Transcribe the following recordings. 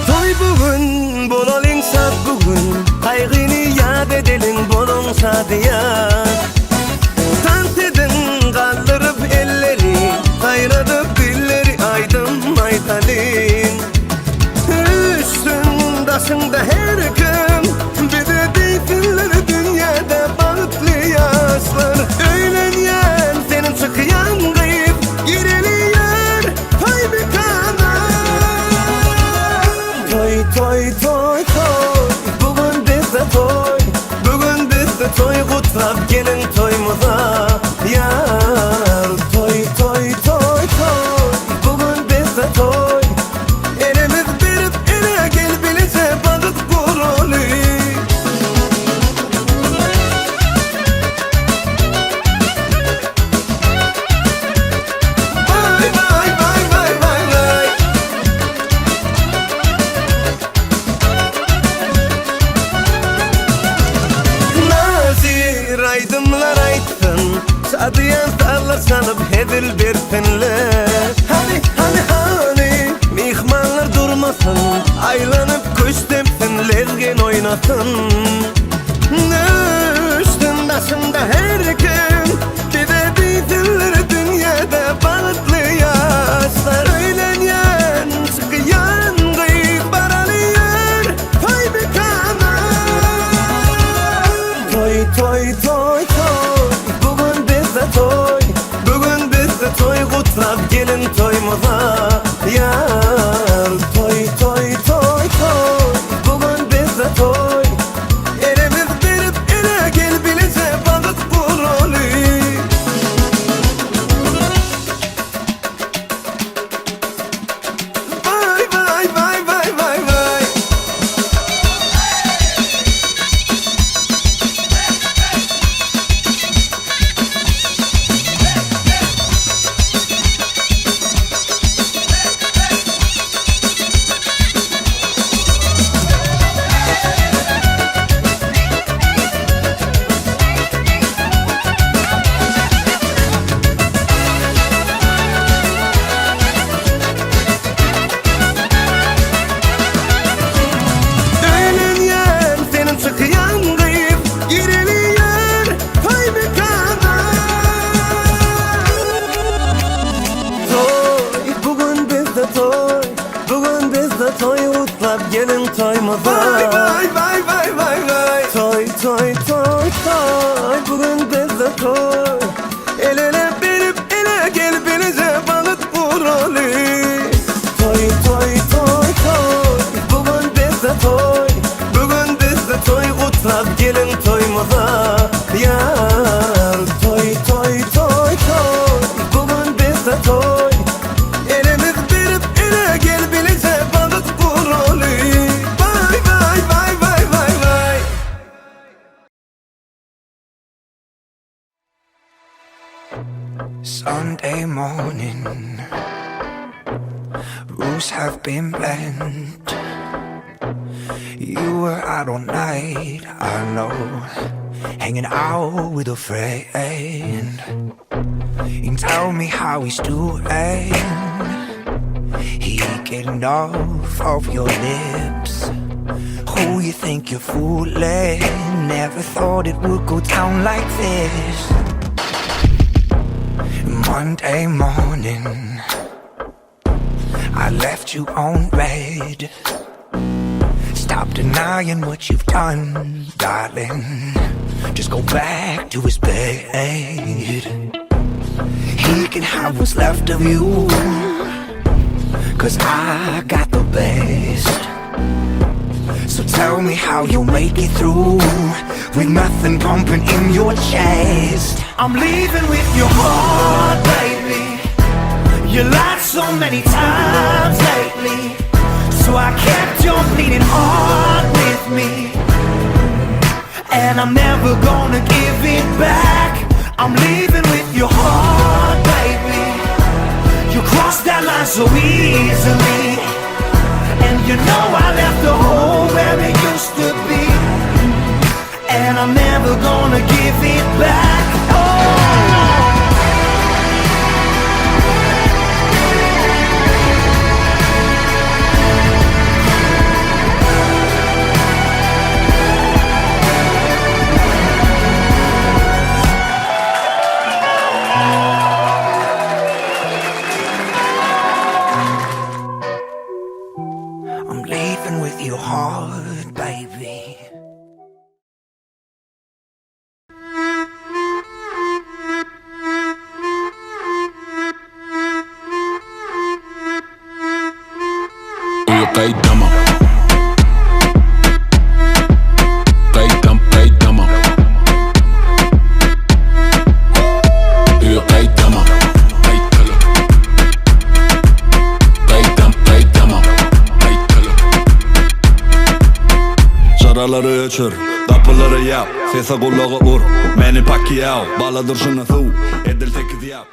Toý bu gün, bolalyň şat bu gün, Gaýgyny ýat edeliň, boluň şadyýan. Tans ediň, galdyryp elleri, Saýradyp dilleri aýdym aýdalyň. Üstüň daşyňda her kim, Bize diýsinler dünýäde bagtly ýaşlar. Öýlenýän seniň çykýan gyz, Gireli ýör toý mekana. Toý, toý, toý, toý, bu gün bizde toý, Bu gün bizde toý gutlap geliň toýmuza, ýar. Toý, toý, toý, toý, bu gün bizde toý, Elimiz berip ele gel bileje bagyt guraly. Vay vay vay vay vay vay. Nazir aýdymlar aýtsyn, Şadyýan sazlar çalyp hezil bersinler. Hany, hany, hany, myhmanlar durmasyn, Aýlanyp küşt depsin, lezgin oýnasyn. Düşsün daşynda her kim, Bize diýsinler dünýäde bagtly ýaşlar. Öýlenýän, çykýan gyz baraly ýör toý mekana. Toý, toý, toý, toý, bu gün bizde toý, Bu gün bizde toý gutlap geliň. geliň toýumyza. Waý waý waý waý waý waý. Toý toý toý toý bu gün bizde toý. El ele berip ele gel bileje bagyt guraly. Toý toý toý toý bu gün bizde toý. Bu gün bizde toý gutlap geliň toýumyza. Ýar toý toý toý toý bu gün bizde toý. Elimiz berip ele gel bileje bagyt guraly. Waý waý waý waý waý waý. Sunday morning, rules have been bent. You were out all night, I know, hanging out with a friend. You tell me how he's doing. He getting off of your lips. Who you think you're fooling? Never thought it would go down like this. Monday morning, I left you on red. Stop denying what you've done, darling. Just go back to his bed. He can have what's left of you. Cause I got the best. So tell me how you'll make it through with nothing pumping in your chest. I'm leaving with your heart, baby. You lied so many times lately. So I kept your bleeding heart with me. And I'm never gonna give it back. I'm leaving with your heart, baby. You crossed that line so easily. And you know I left the hole where it used to be. And I'm never gonna give it back. Oh. I'm leaving with your heart, baby. Gaydama. Gaydam, gaydama. Gaydama. Gaydala. Gaydam, gaydama. Gaydala. Çyralary öçür, gapylary ýap, sese gulagy ur. Meni Pacquiao, bala durşuna suw, edil 8 ýap.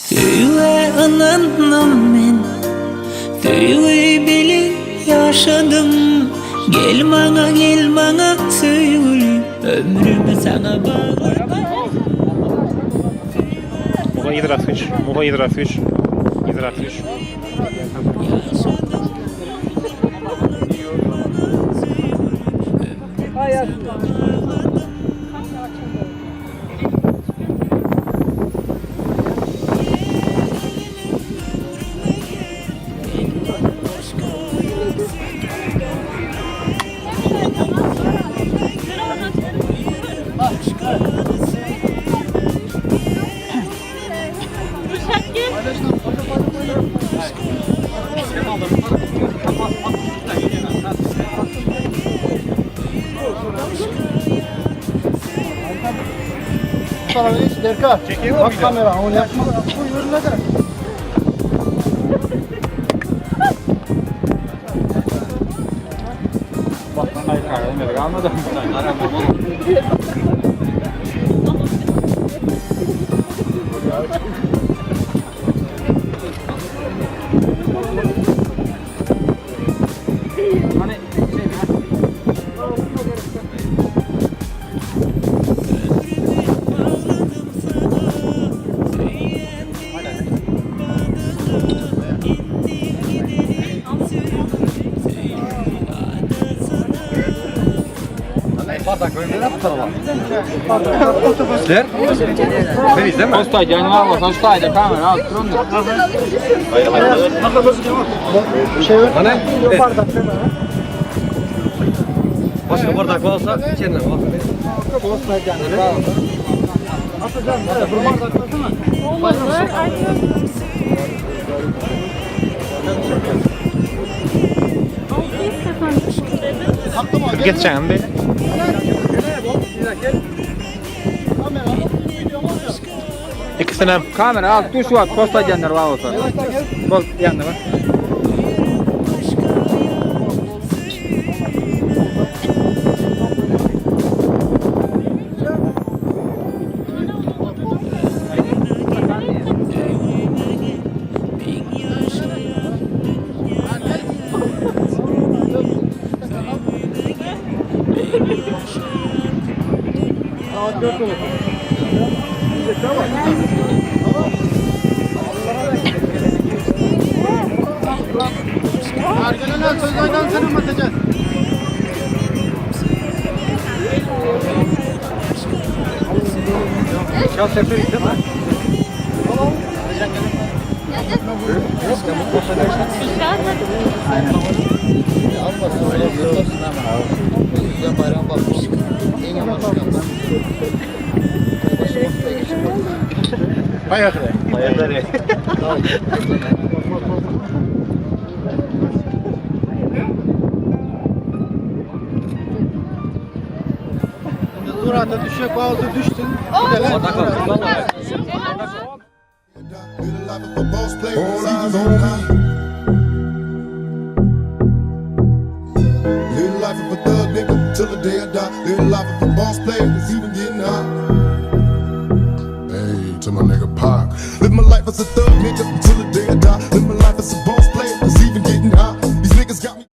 Söýgä ynandym men Söýgi bilen ýaşadym Gel maňa gel maňa söýgülim Ömrümi saňa bagladym Muga yzrak üç, muga yzrak üç, yzrak üç. Bak kamera, onu yapma. Bağladım sana Söýen badyna Indi gidelim söýgüli Söýgi adasyna Geçeceğim be. İkisine Kamera al dur şu an posta gönder var olsa. Bol yanına bak. Surata düşecek bazı düşsün. Live the life of a boss player. All eyes on me. Live the life of a thug nigga till the day I die. Live the life of a boss player that's even getting high. Hey, to my nigga Pac. Live my life as a thug nigga till the day I die. Live my life as a boss player that's even getting high. These niggas got me.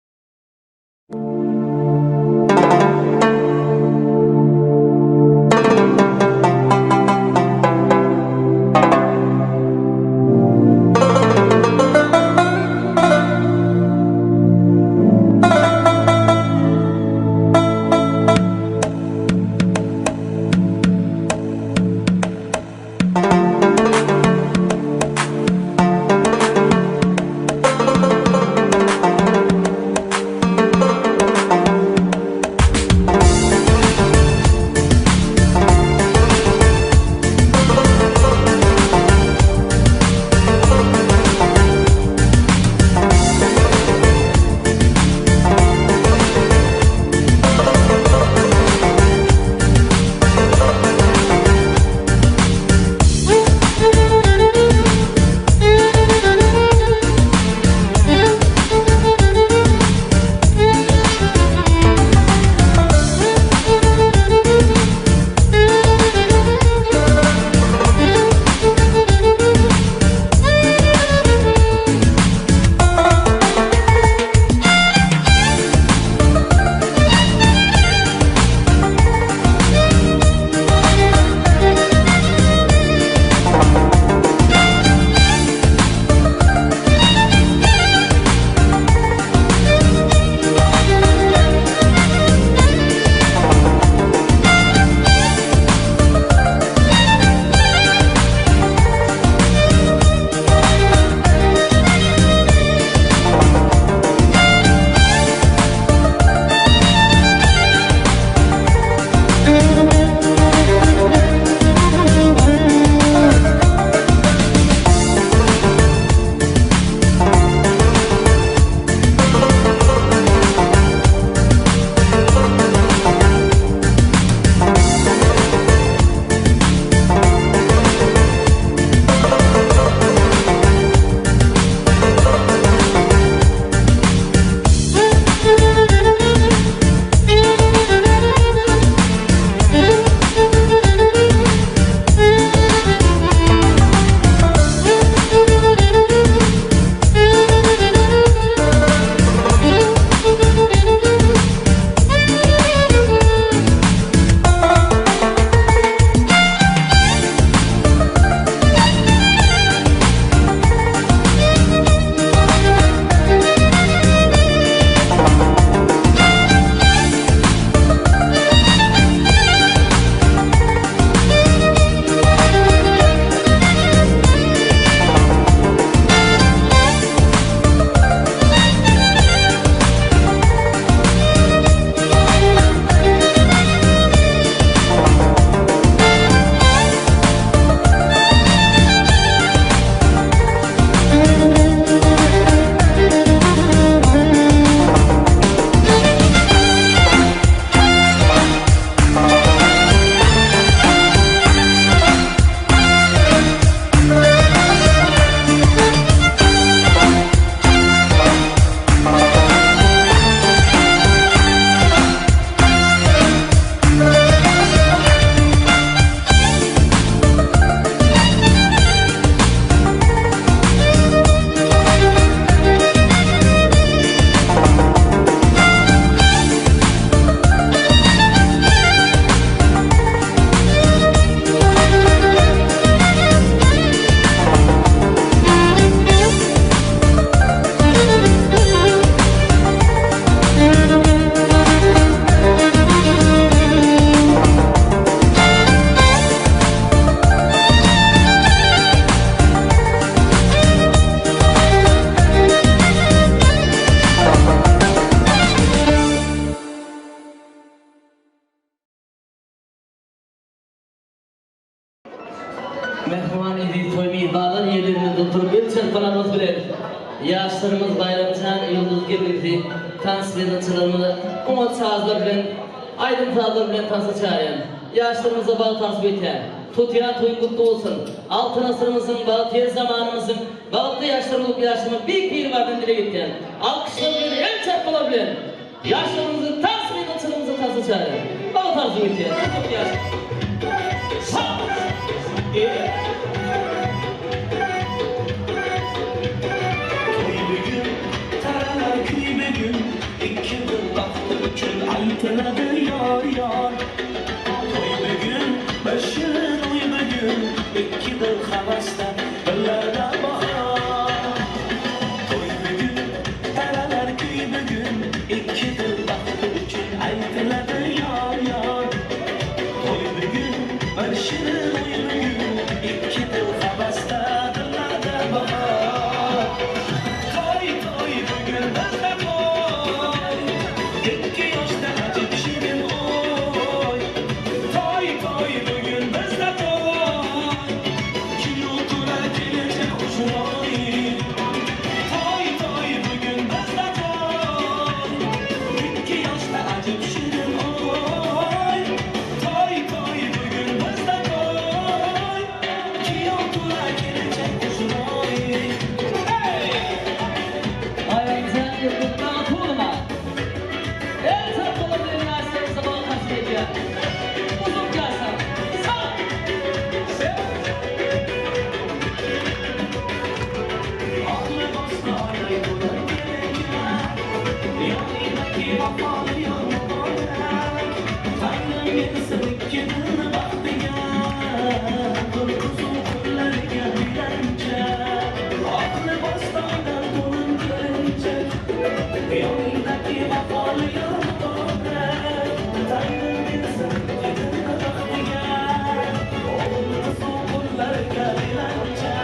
çarpmalarymyz bilen ýaşlarymyz Baýramjan Ýyldyz gelnimizi tans meýdançalarymyza oňat sazlar bilen, aýdym-sazlar bilen tansa çagyrýan. Ýaşlarymyza bagt arzuw etýän. Tutýan toýuň gutly bolsun! Altyn asyrymyzyň, bagtyýar zamanymyzyň bagtly ýaşlary bolup ýaşamagy Beýik Biribardan dileg etýän. Alkyşlar bilen, el çarpmalar bilen ýaşlarymyzy tans meýdançalarymyza tansa çagyrýan. Bagt arzuw etýän. Uzak ýaşa! Sag! Toý bu gün, taralar küý bu gün, Ikimiz bagtly üçin aýtylady ýar-ýar. Toý bu gün, bir şirin oý bu gün, Ikki dil hawasda, dillerde bahar. Toý bu gün, taralar küý bu gün, Ikki dil bagtly üçin aýtylady ýar-ýar. Toý bu gün, bir şirin oý bu gün, Ikki dil hawasda, dillerde bahar. Toý, toý bu gün bizde toý, Ikki ýaşda ajap şirin oý. Toý, toý bu gün bizde toý, Kino tura gelinçe hoşroý. Toý, toý bu gün bizde toý, Ikki ýaşda ajap şirin oý. Toý, toý bu gün bizde toý, Kino tura gelinçe hoşroý. Hey! Baýramjan Ýyldyz Magtymgulyma el çarpmalar bilen ýaşlarymyza bagt arzuw edýän. Uzak ýaşaň! Sag! Akly başda aýlaý bolar gerekýär, Ýanyndaky wepaly ýar mübarek. Taňrym bersin ikkiňizni bagtyýar, Gülküsin kölleriňe bilençe. Akly başda aýlar bolar gelinçek, Ýanyndaky wepaly ýar mübarek. Taňrym bersin ikkiňizni bagtyýar, Gülküsin kölleriňe bilençe.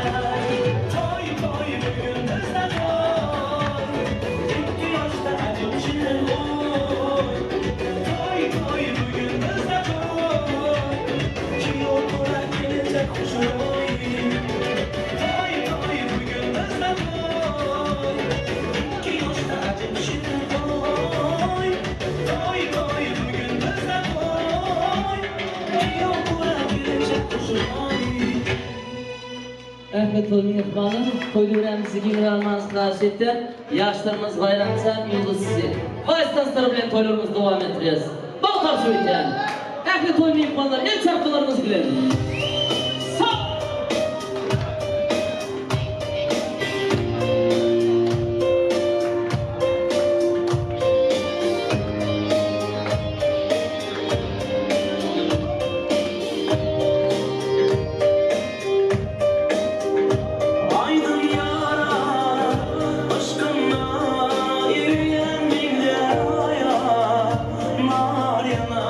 Toý, toý bu gün bizde toý, Ikki ýaşda ajap şirin oý. Toý, toý bu gün bizde toý, Kino tura gelinjek hoşroý. Toý, toý bu gün bizde toý, Ikki ýaşda ajap şirin oý. Toý, toý bu gün bizde toý, Kino tura gelinjek hoşroý. Ähli toý myhmanlar toý döwränimizi giňräk almagyňyzy haýyş etýän. Ýaşlarymyz Baýramjan Ýyldyz sizi wals tanslary bilen toýlarymyzy dowam etdirýäs. Bagt arzuw edýän. Ähli toý myhmanlar el çarpmalaryňyz bilen. Sag! Aýdyň ýara yşkynda eriýän meňzär aýa, Nar ýana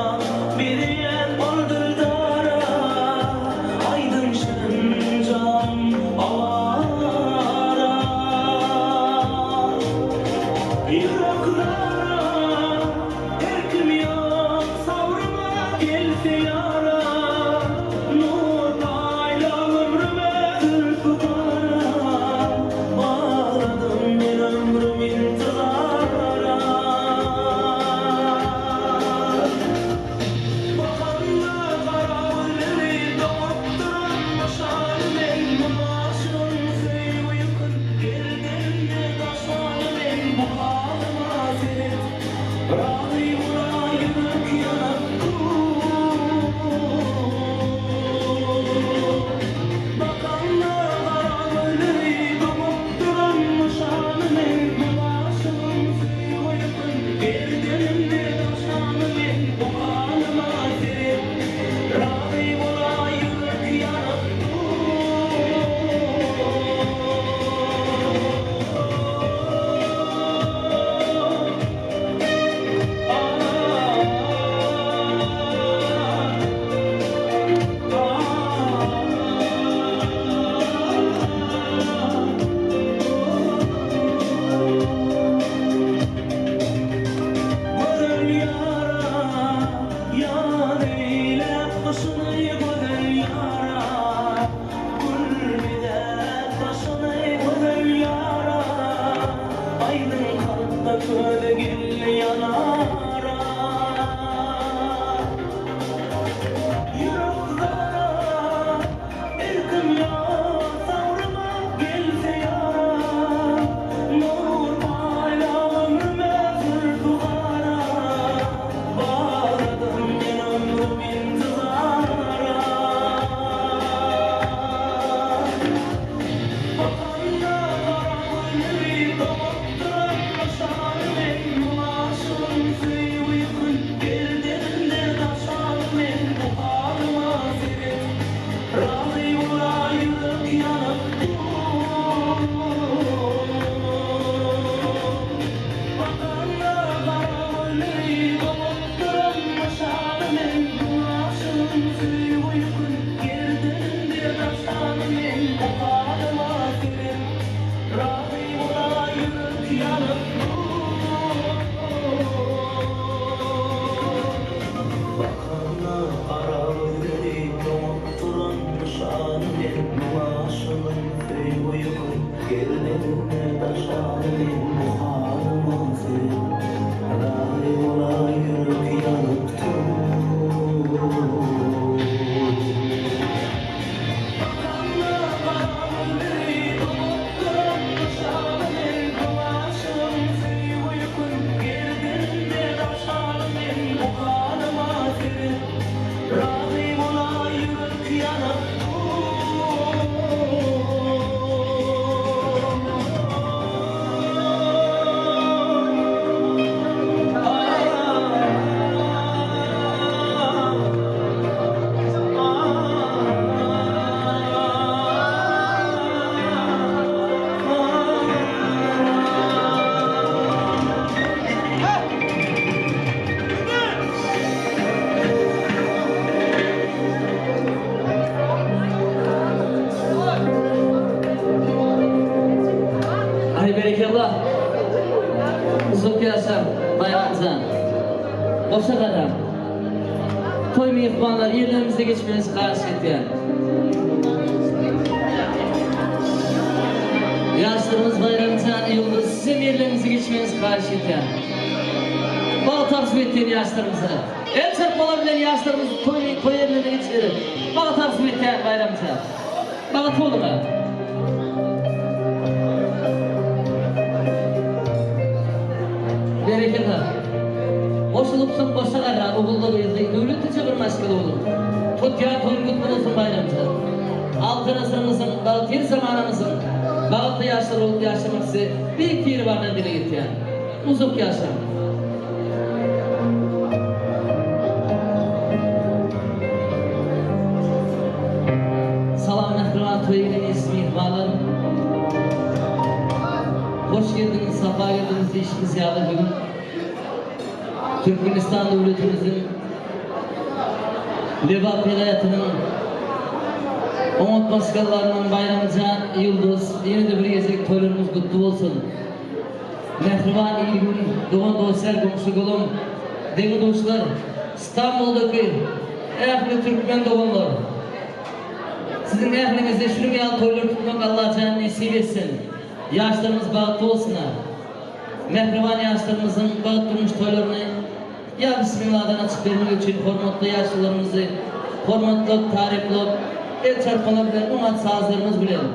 berýän ol dildara, Aýdyň şirin jan awara. Ýürek zara, erkim ýok sabryma gelse ýara, Nur paýla ömrüme zülpi gara, Bagladym men ömrüm intizara. Bakanda gara gözleri doňup duran nyşany men bu aşygyň söýgi ýükün gerdeninde daşany men bu halyma seret Razy bolaý ýürek ýanyp dur. Bakanda gara gözleri doňup duran nyşany men bu aşygyň söýgi ýükün gerdeninde daşany men bu halyma seret Razy bolaý ýürek ýanyp dur. Goşa gadam. Toý myhmanlary ýerlerimize geçmenizi haýyş edýän. Ýaşlarymyz Baýramjan Ýyldyz sizem ýerlerimize geçmenizi haýyş edýän. Bagt arzuw etýän ýaşlarymyza. El çarpmalar bilen ýaşlarymyzy toý toý ýerlerine geçirip bagt arzuw etýän Baýramjan. Bagt boluň-a. Berekella. Goşulypsyň goşa garra ogully gyzly döwletlije bir maşgala boluň. Tutýan toýuň gutly bolsun Baýramjan. Altyn asyrymyzyň bagtyýar zamanamyzyň bagtly ýaşlary bolup ýaşamak size Beýik Biribardan dileg etýän. Uzak ýaşaň. Salam mähriban toýa gelen eziz myhmanlar. Hoş geldiňiz, sapa geldiňiz diýşimiz ýaly bu gün Türkmenistan döwletimiziň Lebap welaýatynyň oňat maşgalalaryndan Baýramjan Ýyldyz ýene-de bir gezek toýlaryňyz gutly bolsun. Mähriban il-gün, dogan-dostlar, goňşy-golam, deňi-duşlar, Stambuldaky ähli türkmen doganlar! Siziň ähliňize şunuň ýaly toýlar tutmak Allajan nesip etsin! Ýaşlarymyz bagtly bolsun-a! Mähriban ýaşlarymyzyň bagt durmuş toýlaryny Ýa Bismilladan açyp bermek üçin hormatly ýaşulularymyzy hormatlap, taryplap, el çarpmalar bilen, oňat sazlarymyz bilen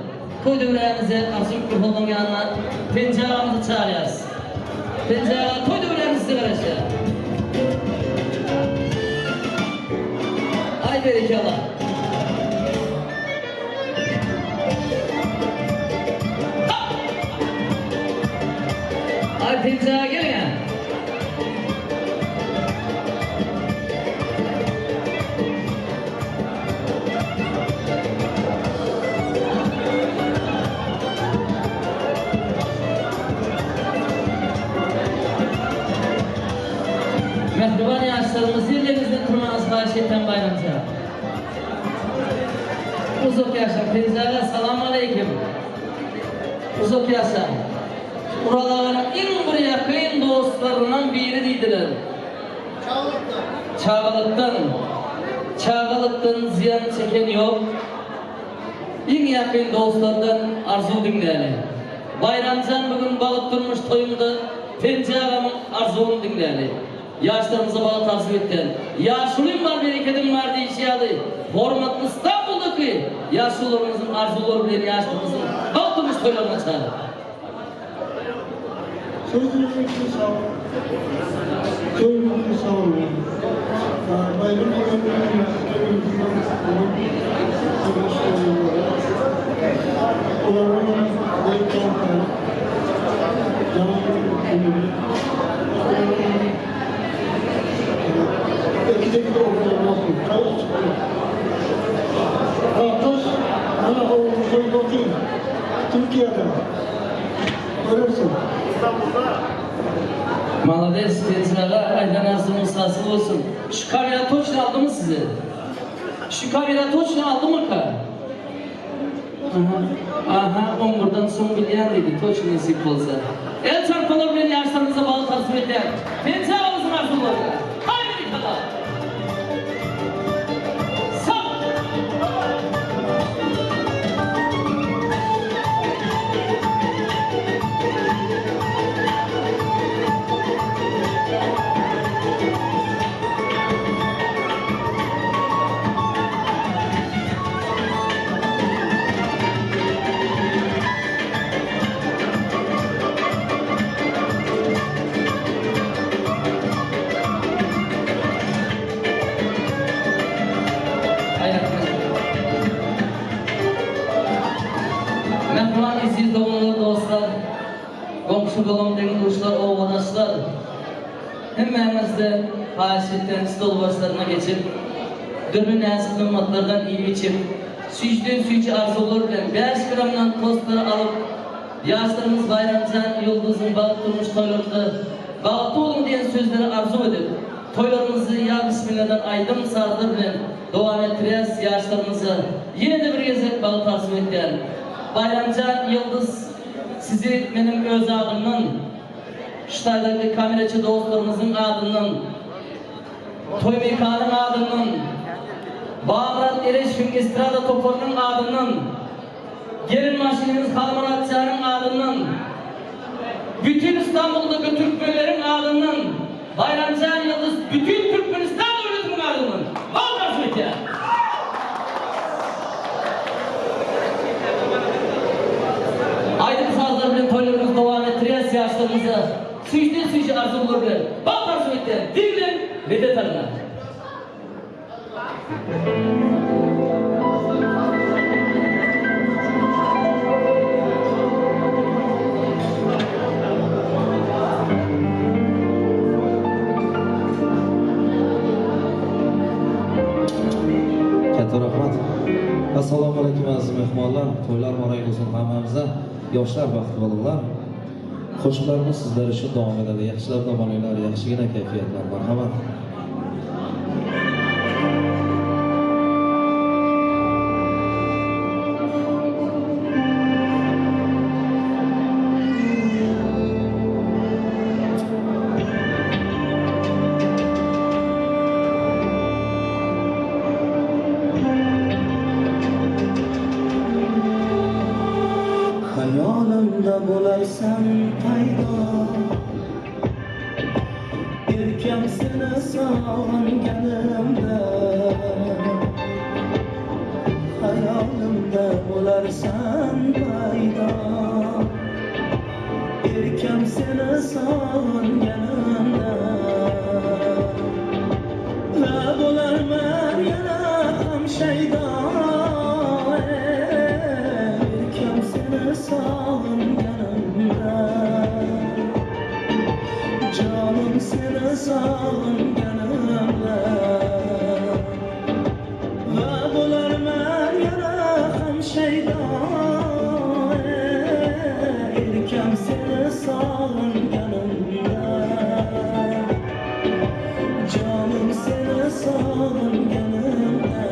toý döwrämize Arzuw mikrofonunyň ýanyna Penji agamyzy çagyrýarys. Penji aga toý döwrämiz size garaşýar. Aý berekella. Aý Penji aga geliň-ä. Mähriban ýaşlarymyz ýerleriňizden turmagyňyzy haýyş etýän Baýramja. Uzak ýaşaň Penji aga salam aleýkim. Uzak ýaşaň. Ural aganyň iň bir ýakyn dostlaryndan biri diýdiler. Çagalykdan. Çagalykdan zyýan çeken ýok. Iň ýakyn dostlardan arzuw diňläli. Baýramjan bu gün bagt durmuş toýunda Penji agamyň arzuwyny diňläli. Ýaşlarymyza bagt arzuw etýän. Ýaşulym bar berekedim bar diýişi ýaly hormatly Stambuldaky ýaşulularymyzyň arzuwlary bilen ýaşlarymyzyň bagt durmuş toýlaryna çagyr. Sözüňiz üçin sag boluň. Sözüňiz üçin sag boluň. Baýram Türkiýede. Görersiň. Malades Penji aga aýdan arzuwyňyz hasyl bolsun. Şu kamera toçno aldymy sizi? Şu kamera toçno aldymyka? Aha aha on birden soň bilýän diýdi toçno nesip bolsa. El çarpalar bilen ýaşlarymyza bagt arzuw edýän Penji agamyzyň arzuwlaryna. Haý berekella! Sag! Mähriban eziz doganlar, dostlar, goňşy-golam, deň-duşlar, obadaşlar! Hemmäňizden haýyş etýän stol başlaryna geçip, dürli näzik nygmatlardan iýip-içip, süýjüden-süýji arzuwlar bilen bäş gramdan tostlary alyp, Ýaşlarymyz Baýramjan Ýyldyzyň bagt durmuş toýlarynda bagtly boluň diýen sözleri arzuw edip, toýlarymyzy ýa bismilladan aýdym-sazlar bilen dowam etdirýäs ýaşlarymyza ýene-de bir gezek bagt arzuw etýän. Baýramjan Ýyldyz sizi meniň öz adymdan, şu taýdaky kameraçy dostlarymyzyň adyndan. Toý mekanyň adyndan, Bagmyrat Ereşowyň estrada toparynyň adyndan, gelin maşynymyz Halmyrat janyň adyndan, bütin Istanbuldaky türkmenleriň adyndan, Baýramjan Ýyldyz bütin Türkmenistan döwletiniň adyndan bal garşy etýär. Aýdym-sazlar bilen toýlarymyzy dowam etdirýäs ýaşlarymyza süýjüden-süýji arzuwlar bilen bal garşy etýän diňläň lezzet alyňa. Katta rahmat. Assalomu alaykum aziz mehmonlar. To'ylar muborak bo'lsin hammamizga. Yoshlar baxtli bo'linglar. Qo'shiqlarimiz sizlar uchun davom etadi. Yaxshilab dam olinglar, yaxshigina kayfiyatlar. Marhamat. Xayolimda bo'larsan paydo Erkam seni sog'inganimda Xayolimda bo'larsan paydo Erkam seni sog'inganimda Va bo'larman yana ham shaydo Erkam seni sog'inganimda Jonim seni sog'inganimda Va bo'larman yana ham shaydo Erkam seni sog'inganimda Jonim seni sog'inganimda.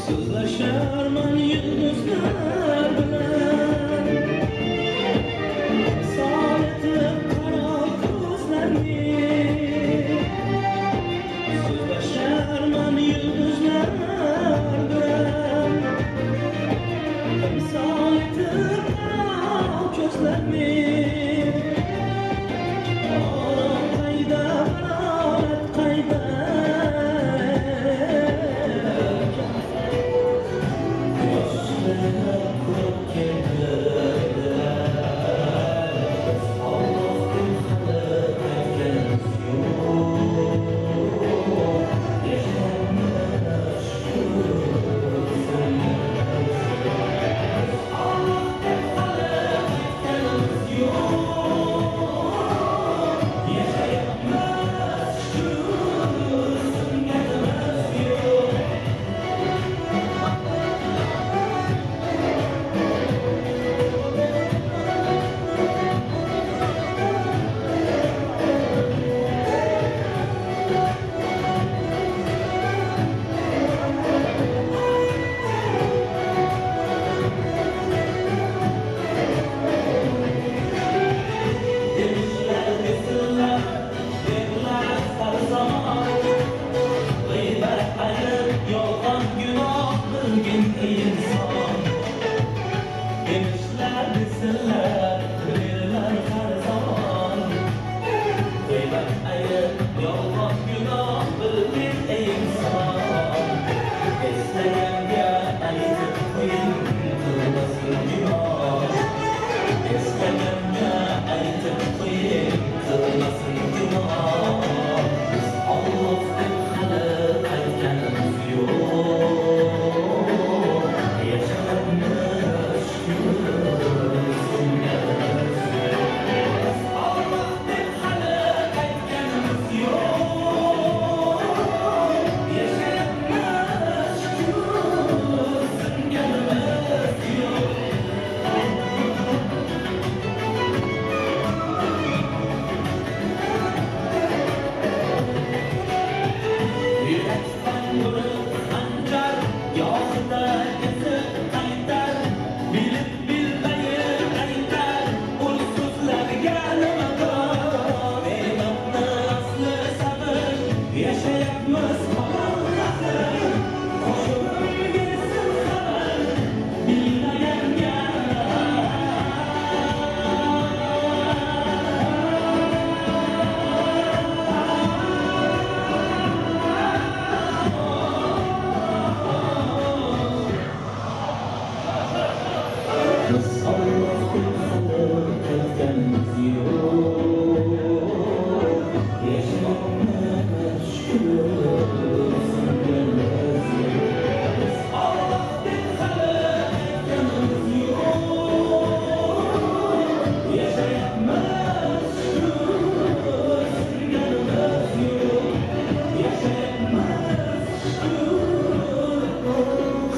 So'zlasharman yulduzlar bilan Timsol etib qora ko'zlarni So'zlasharman yulduzlar bilan Timsol etib qora ko'zlarni Orom qayda, harorat qayda.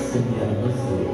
Sen ýalňyzsyň.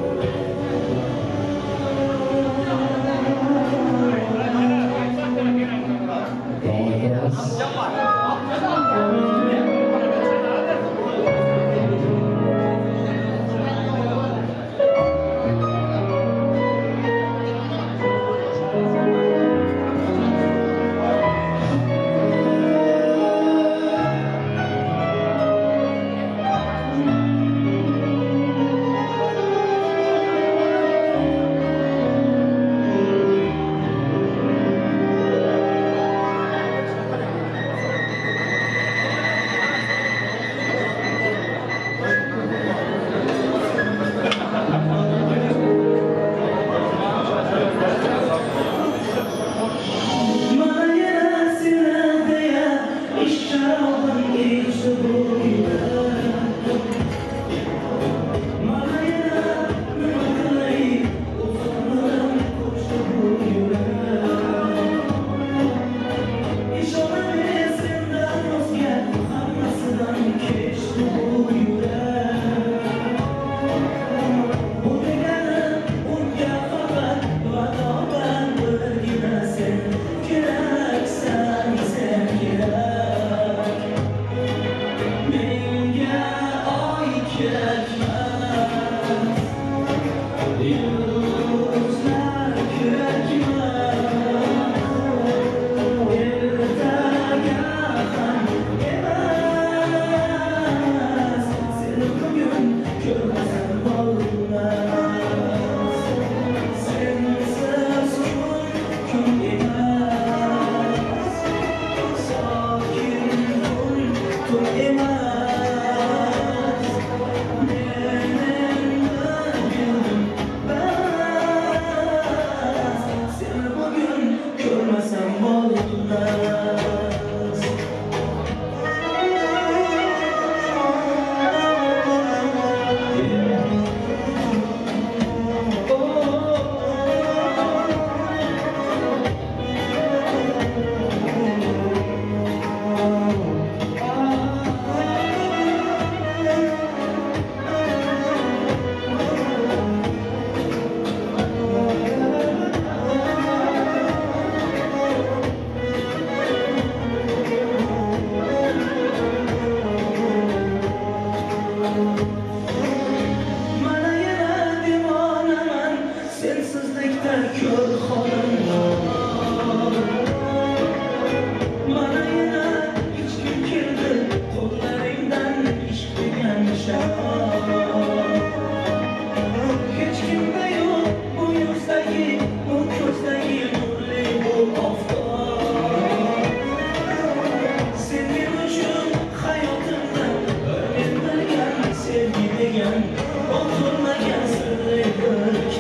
Dowam ederiz.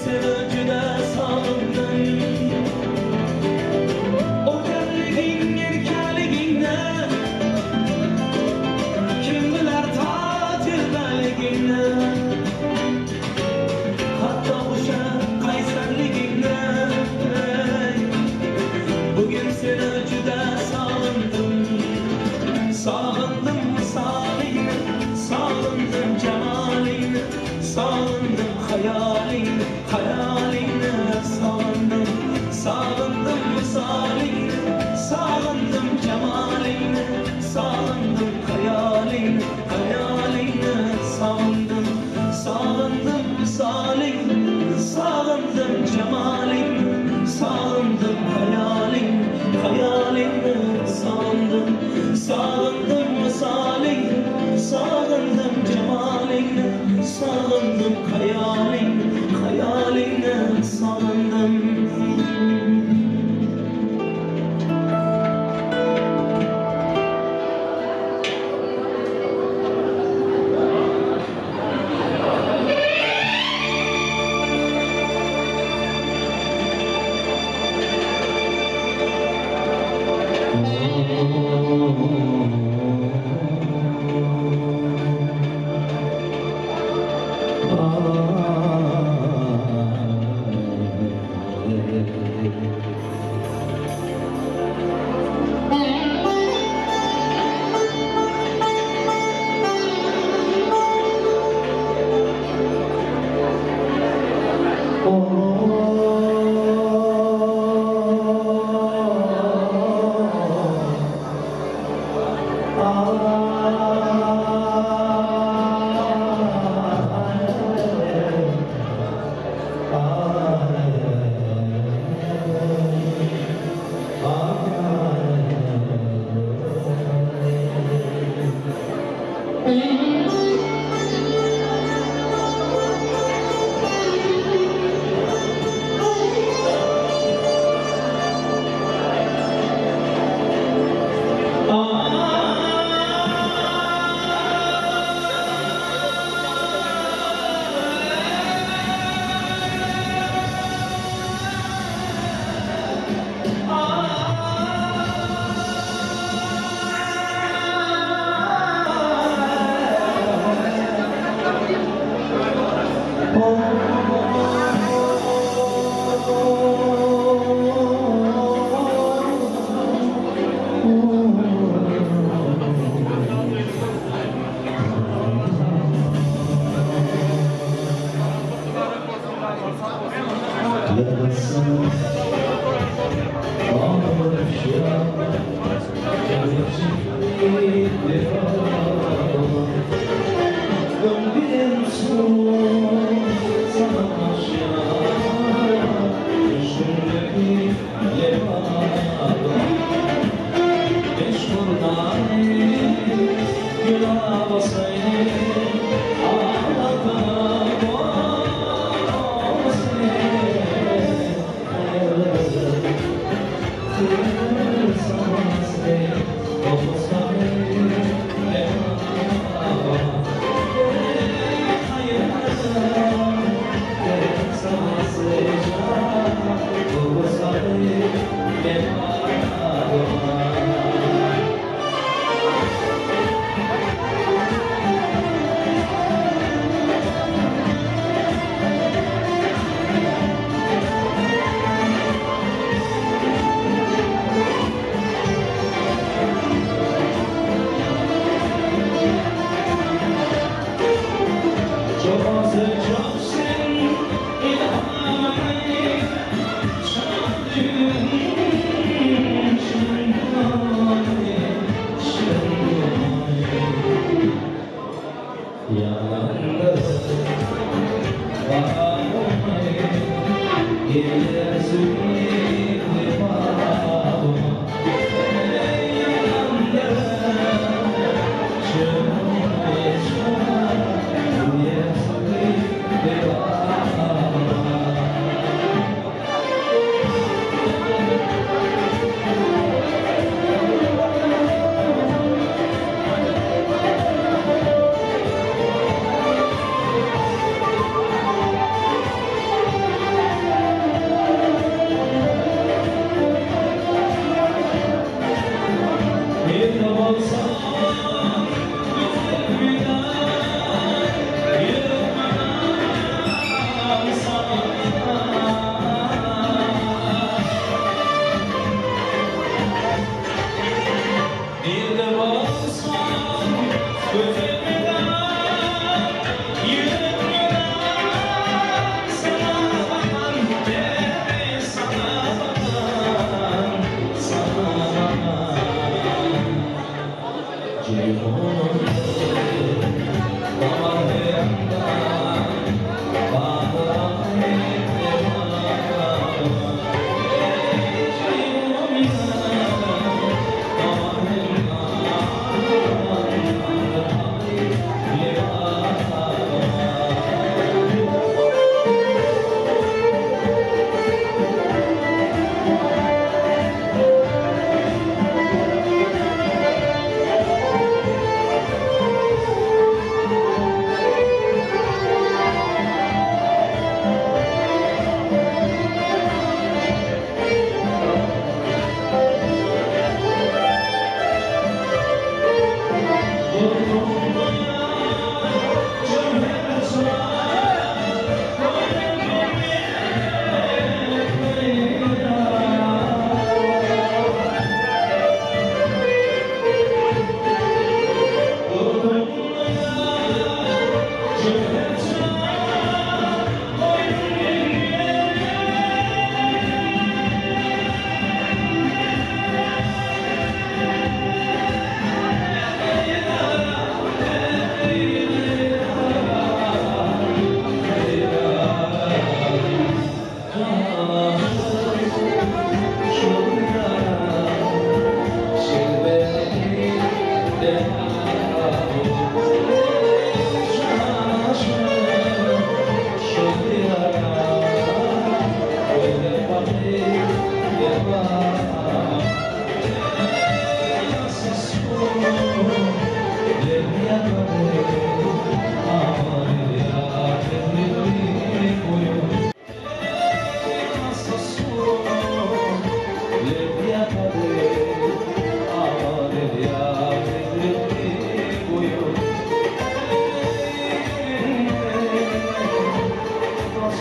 seni juda sog'indim. O'jarliging, erkaligingni, Kim bilar tajribaligingni, Hatto o'sha qaysarligingni. Bugun seni juda sog'indim. Sog'indim visolingni, sog'indim jamolingni, sog'indim xayolingni, xayolingni sog'indim. Sog'indim visolingni, sog'indim jamolingni, sog'indim xayolingni, xayolingni sog'indim. Sog'indim visolingni, sog'indim jamolingni, sog'indim xayolingni, xayolingni sog'indim. Sog'indim visolingni, sog'indim jamolingni, sog'indim xayolingni, xayolingni sog'indim.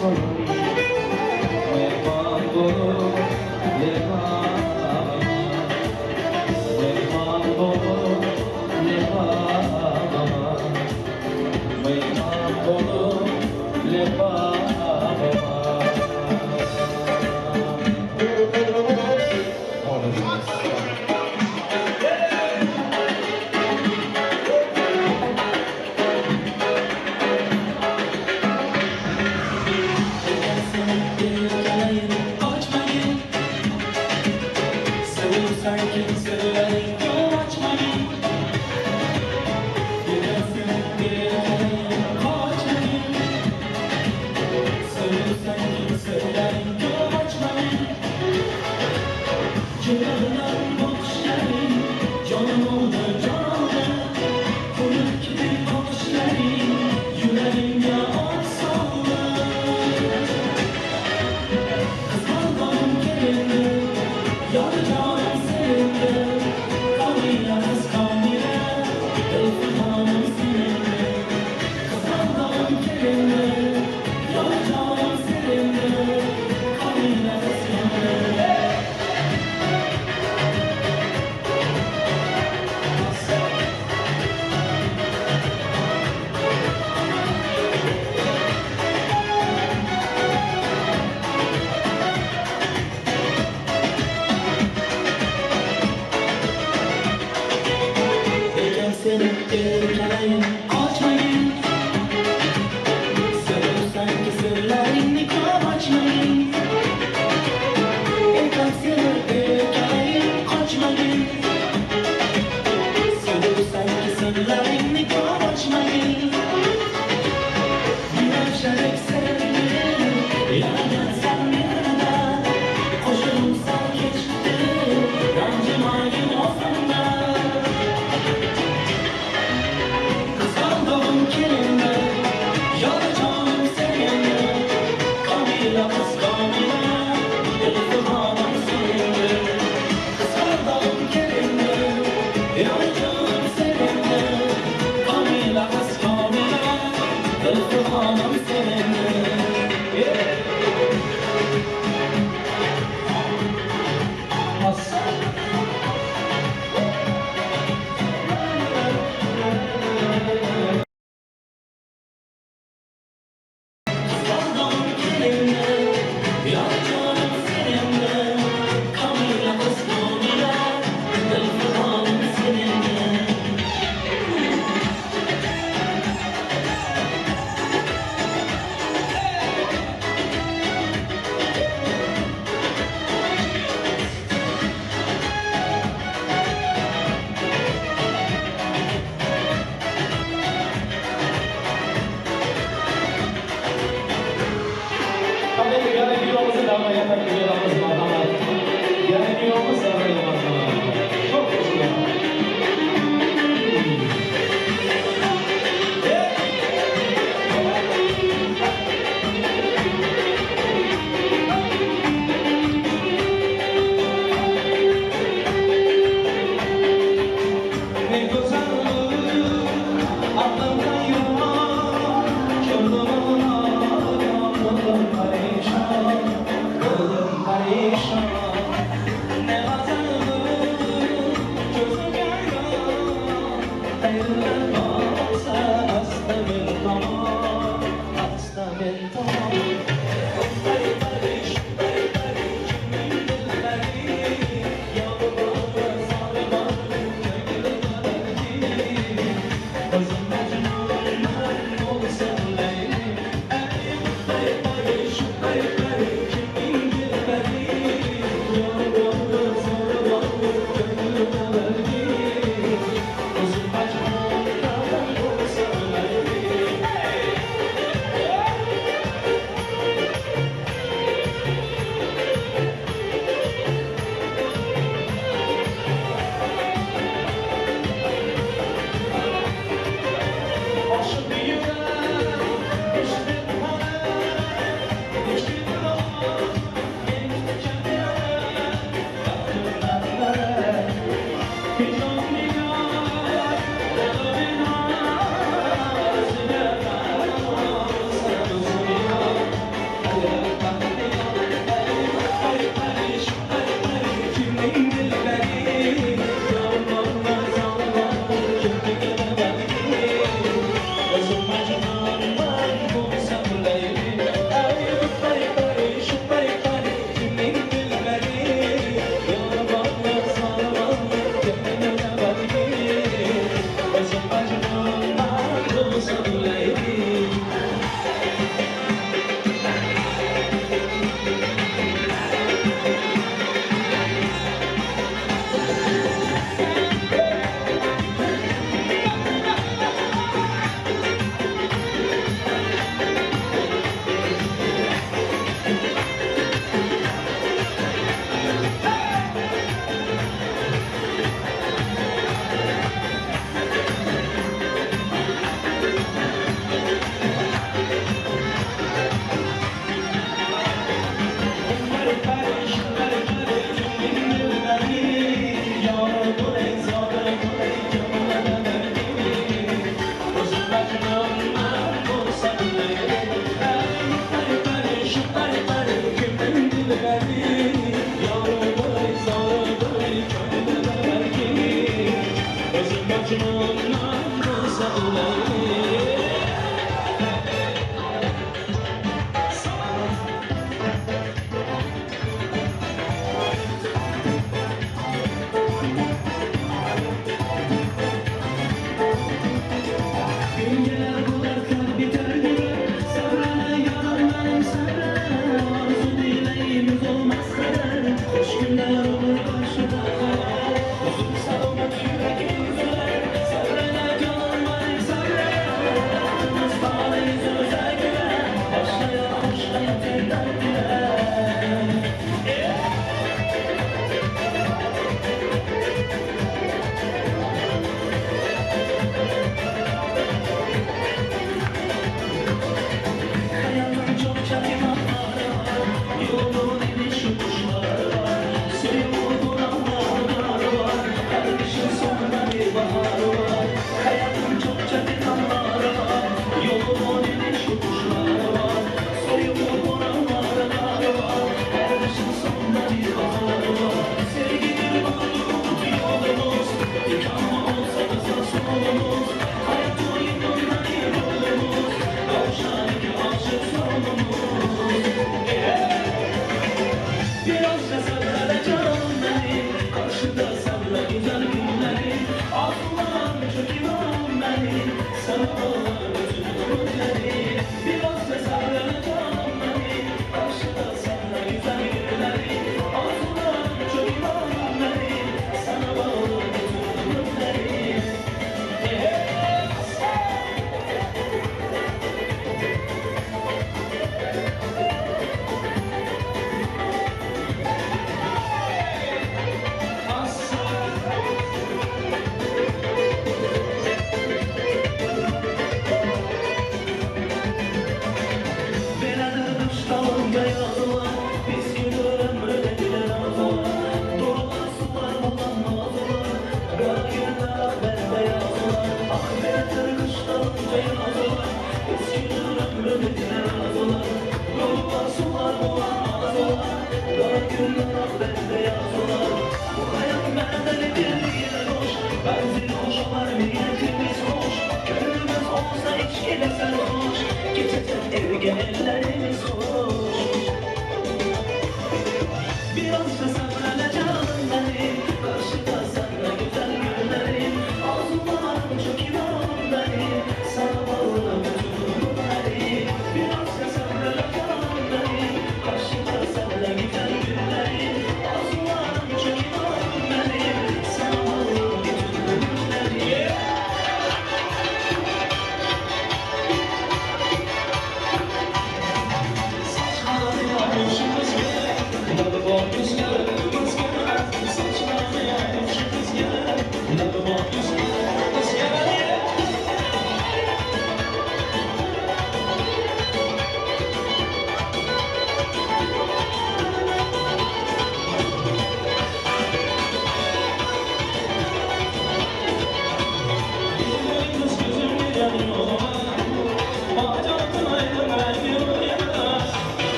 bolup Myhman bolup Lebaba Myhman bolup Lebaba Myhman bolup Lebaba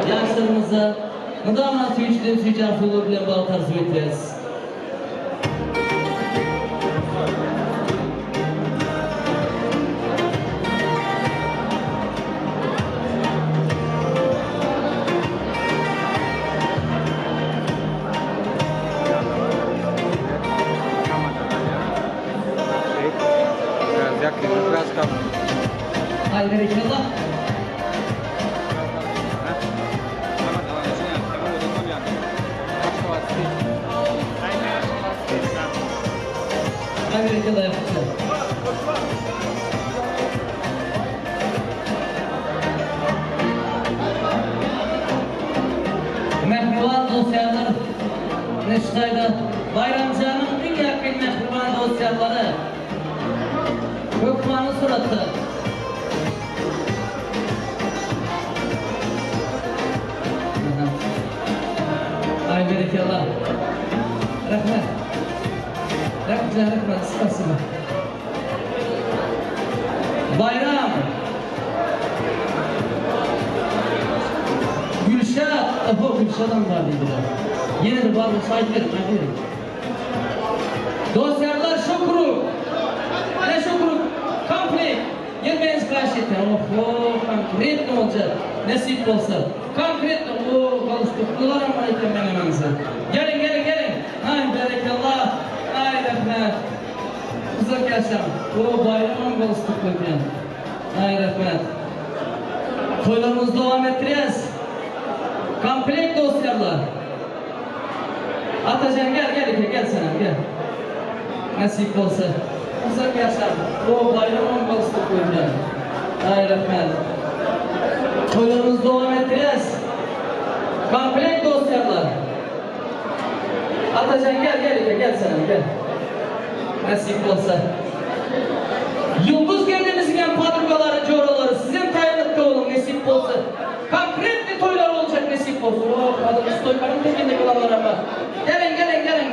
Ýaşlarymyza mydama süýjüden süýji arzuwlar bilen bagt arzuw edýäris. Biraz yakın, biraz kalın. Ay berekella. Ay berekella yapmışlar. Mähriban dost-ýarlar, ine şu taýda Baýramjanyň iň ýakyn mähriban dost-ýarlary hökmany suratda. Aý berekella. Rahmet. Rahmet, rahmet, spasiba. Baýram. Gülşat, oho Gülşadam bar diýdiler. Ýene-de bar bolsa aýdyp beriň, aýdyp beriň. Dost-ýarlar şukru. Ne şukru? Komplet. Gelmeýiniz haýyş etýän. Oho, konkretno boljak. Nesip bolsa. Konkretno, o galstuklylaram bar eken meň ynansa. Geliň, geliň, geliň. Aý, berekella. Aý, rehmet. Uzak ýaşaň. O Baýramam galstukly eken. Aý, rehmet. Toýlarymyzy dowam etdirýäs. Komplekt dost-ýarlar. Atajan gel gel eke gel senem gel. Nesip bolsa. Uzak ýaşaň. O Baýramam galstukly eken. Aý, rehmet. Toýlarymyzy dowam etdirýäs. Komplekt dost-ýarlar. Atajan gel gel eke gel senem gel. Nesip bolsa. Ýyldyz gelnimiziňem podrugalary joralary sizem taýynlykda boluň nesip bolsa. Konkretnyý toýlar boljak nesip bolsa. Oh hazir stoýkanyň tekinde bolanlaram bar. Geliň geliň geliň.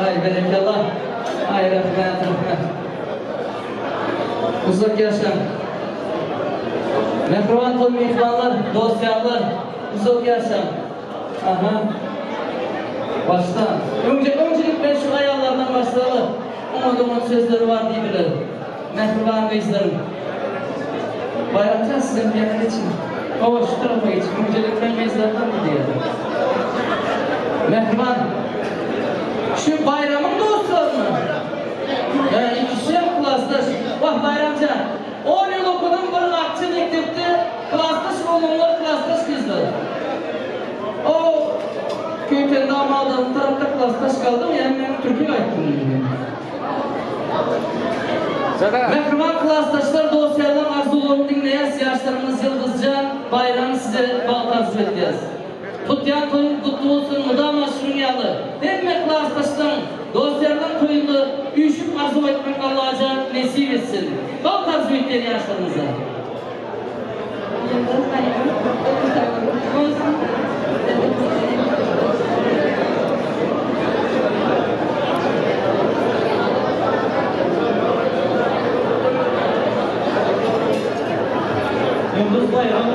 Aý berekella. Aý rahmet rahmet. Uzak ýaşaň. Mähriban toý myhmanlar, dost-ýarlar. Uzak ýaşaň. Aha. Başla. Öňje öňçilik bilen şu aýallardan başlaly. Oňa oňat sözleri bar diýdiler. Mähriban gyzlarym. Baýramjan sizem bu ýana geçiň. Hawa şu tarapa geçiň. Öňjelik bilen gyzlardan diýýär. Mähriban. Şu Baýramyň dostlarymy? Ýa ikisi hem klasdaş. Wah Baýramjan. On ýyl okadym bir akja mekdepde klasdaş oglanlar klasdaş gyzlar. O Köýten damadyň tarapda klasdaş galdym ýa men türki gaýtdym diýdi. Mähriban klasdaşlar dost ýarlaň arzuwlaryny diňleýäs ýaşlarymyz Ýyldyzjan Baýram size bagt arzuw edýäs. Tutýan toýuň gutly bolsun mydama şunuň ýaly hemme klasdaşlaň dost-ýarlaň toýunda üýşüp arzuw aýtmak Allajan nesip etsin. Bagt arzuw etýän ýaşlarymyza. Ýyldyz baýram gutly bolsun. Ýyldyz Baýram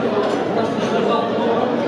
Daşky işler bagtly bolun.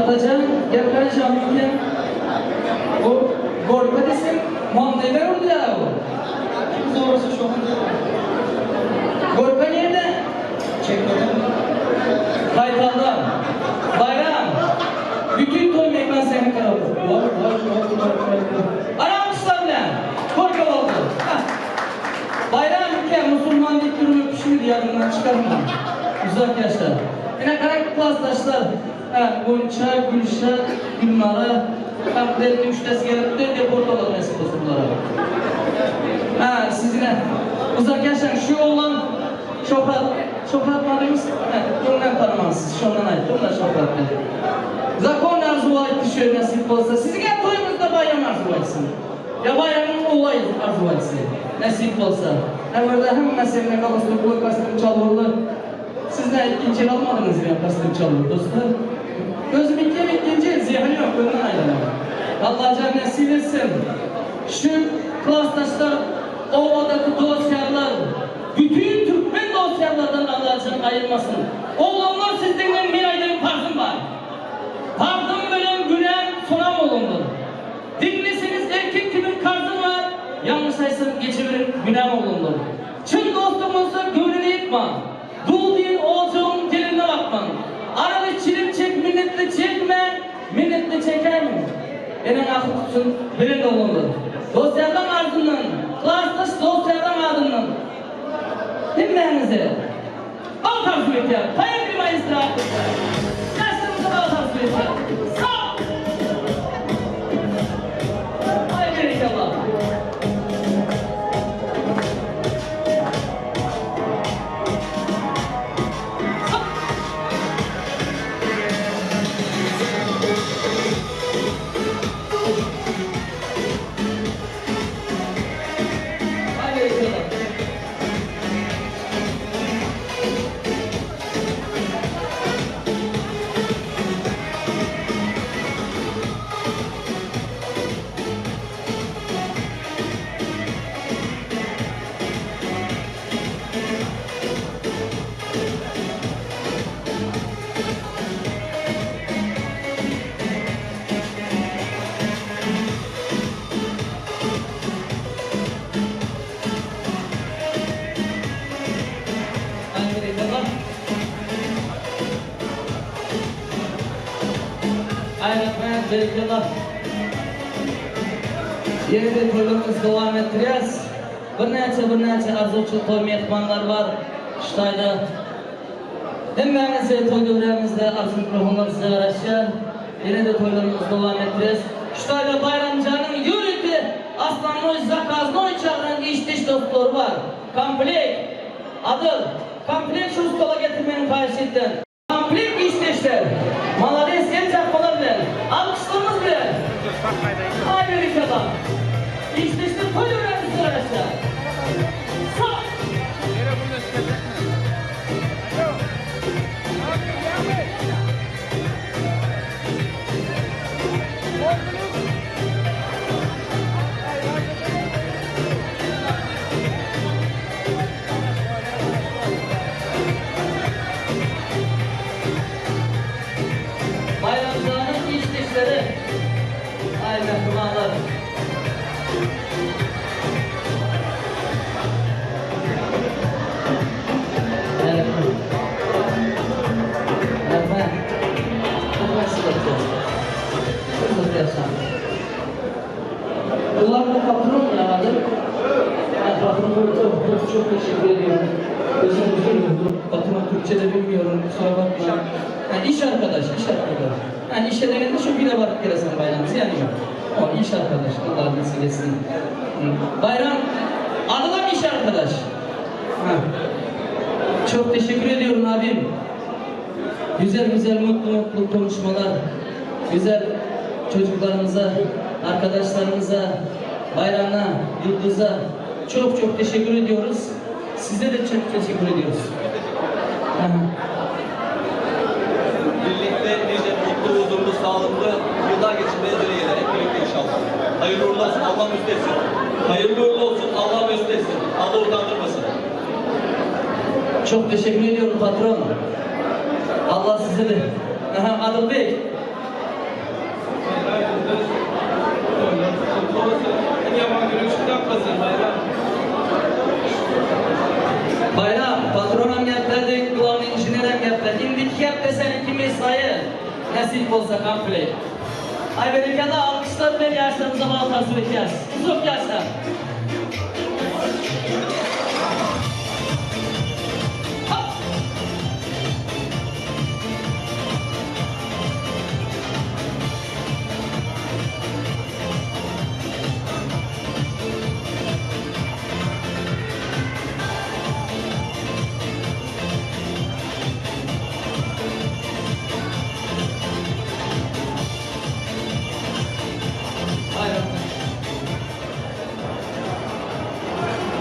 Atajan gel garaşam eken. Bu gorka diýseň mondyda urdy-a bu. Kim zorasa şoňa diýerin. Gorka nirde? Çekmeden. Gaýtalda. Baýram. Bütin toý mekan seniň tarapy. Vay vay vay vay vay vay. Ana alkyşlar bilen. Gorka boldy. Hah. Baýram ülke musulman diýip durup öpüşmedi ýadyňdan çykarma. Uzak ýaşa. Ine gara klasdaşlar. Hä Gunça, Gülşat, Gülnara kompletni üçdesi gelipdi deport bolar nesip bolsa bulara. Hä siz ine uzak ýaşaň şu oglan Şöhrat Şöhrat madyňyz hä öňden tanyman sizi şondan aýtdym da Şöhrat diýip. Zakon arzuw aýtdy şu nesip bolsa siziňem toýuňyzda Baýram arzuw aýtsyn. Ýa Baýramyň ogly arzuw aýtsyn nesip bolsa. Hä bu ýerde hemmesi ine galstukly kostýum çalgyrly. Siz nä ikkinji el almadyňyz ýa kostýum çalyp dostlar. Özüm ikkem ikkinji el zyýany ýok öňden aýlanok. Allajan nesip etsin. Şu klasdaşlar obadaky dost ýarlar bütin türkmen dost ýarlardan Allajan aýyrmasyn. Oglanlar sizdeňden men aýdaýyn parzym bar. Parzym bilen günäm sonam oglanlar. Diňleseňiz erkek kimin karzym bar ýalňyş aýtsam geçeweriň günäm oglanlar. Çyn dostuň bolsa göwnüni ýykma. Dul diýen ojagyň gelinine bakmaň. Araly çilim çek minnetli çekme, minnetli çekäýmeň. Eneň ahy tutsun bilen oglanlar. Dostýarlaň ardyndan, klasdaş dostýarlaň adyndan hemmäňize bagt arzuw etýän. Poýekli maestro alkyşlar. Ýaşlarymyza bagt arzuw etýän. Sag! Aý berekella. Aý rahmet, berekella. Ýene-de toýlarymyzy dowam etdirýäs. Birnäçe birnäçe arzuwçyl toý myhmanlar bar şu taýda. Hemmäňizi toý döwrämizde arzuw mikrofonlar size garaşýar. Ýene-de toýlarymyzy dowam etdirýäs. Şu taýda Baýramjanyň ýörite osnownoý zakaznoý çagyran işdeş dostlary bar. Komplekt. Adyl, komplekt şu stola getirmegini haýyş etýän. Komplekt işdeşler. Malades el çarpmalar bilen, alkyşlarymyz bilen. Aý berekella. Işdeşler toý döwränimiz garaşýar. Sag. Baýramjanyň işdeşleri, aý mähribanlar. Bular da patron herhalde. Yani patron çok, çok, çok teşekkür ediyorum. Özür dilerim. Patron Türkçe de bilmiyorum. Kusura bakma. Yani iş arkadaş, iş arkadaş. Yani işe degende şu bile barıp gelesen bayramımız yani. O iş arkadaş. Allah nasip etsin. Bayram adı da mı iş arkadaş? Ha. Çok teşekkür ediyorum abim. Güzel güzel mutlu mutlu konuşmalar, güzel çocuklarımıza, arkadaşlarımıza, Bayram'a, Yıldız'a çok çok teşekkür ediyoruz. Size de çok teşekkür ediyoruz. Aha. Birlikte nice mutlu, huzurlu, sağlıklı yıllar geçirmeniz dileğiyle hep birlikte inşallah. Hayırlı uğurlu olsun, Allah mesut etsin. Hayırlı uğurlu olsun, Allah mesut etsin. Allah utandırmasın. Çok teşekkür ediyorum patron. Allah size de. Aha, Adıl Bey. Korusun. En yaman gülüşü saklasın Bayram. Bayram, patronam gepledi, glavny inženerem gepledi. Indiki gepde seniňki mesaýy, nesip bolsa komplekt. Aý berekella, alkyşlar bilen ýaşlarymyza bagt arzuw etýäris. Uzak ýaşa!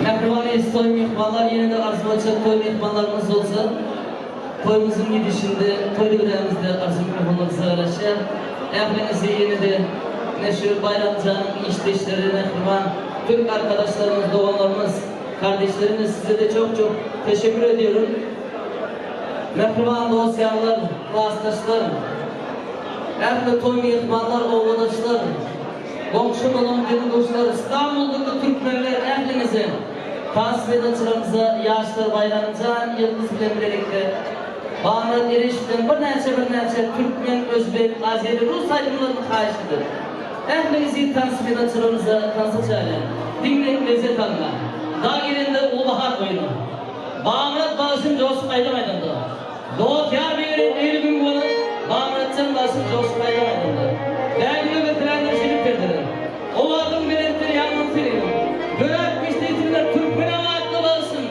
Mähriban eziz toý myhmanlar ýene-de arzuw etjek toý myhmanlarymyz bolsa toýumyzyň gidişinde toý döwrämizde arzuw myhmanlar size garaşýar. Ähliňizi ýene-de ine şu Baýramjanyň işdeşleri mähriban türk arkadaşlarymyz doganlarymyz kardeşlerimiz size-de çok çok teşekkür ediyorum. Mähriban dost-ýarlar, klasdaşlar, ähli toý myhmanlar, obadaşlar, goňşy-golam, deň-duşlar, Istanbuldaky türkmenler ähliňize, tans meýdançalarymyza Ýaşlar Baýramjan Ýyldyz bilen bilelikde Bamyrat Ereş bilen birnäçe-birnäçe türkmen, özbek, azeri, rus aýdymlaryny haýyş edip, ähliňizi tans meýdançalarymyza tansa çagyrýan. Diňläň, lezzet alyň! Dag gelende Uly bahar oýny. Bamyrat bagşyň joşup aýdym aýdanda. Dost ýar biri il gün bolup, Bamyratjan bagşyň joşup aýdym aýdanda. Bägüle getirendir şirin perdeler. Owazyň belentdir ýangyn siliň. Döräp geçdi ýitimler Türkmen atly bagşyň.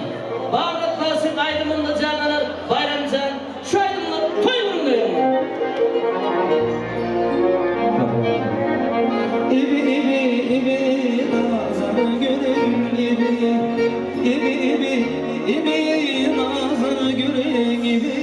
Bamyrat bagşyň aýdymynda janlanar Baýramjan şu aýdymlar toý gününde ýaňlanar. Ibi ibi ibi nazar gülüm ibi ibi ibi ibi nazar gülüm ibi.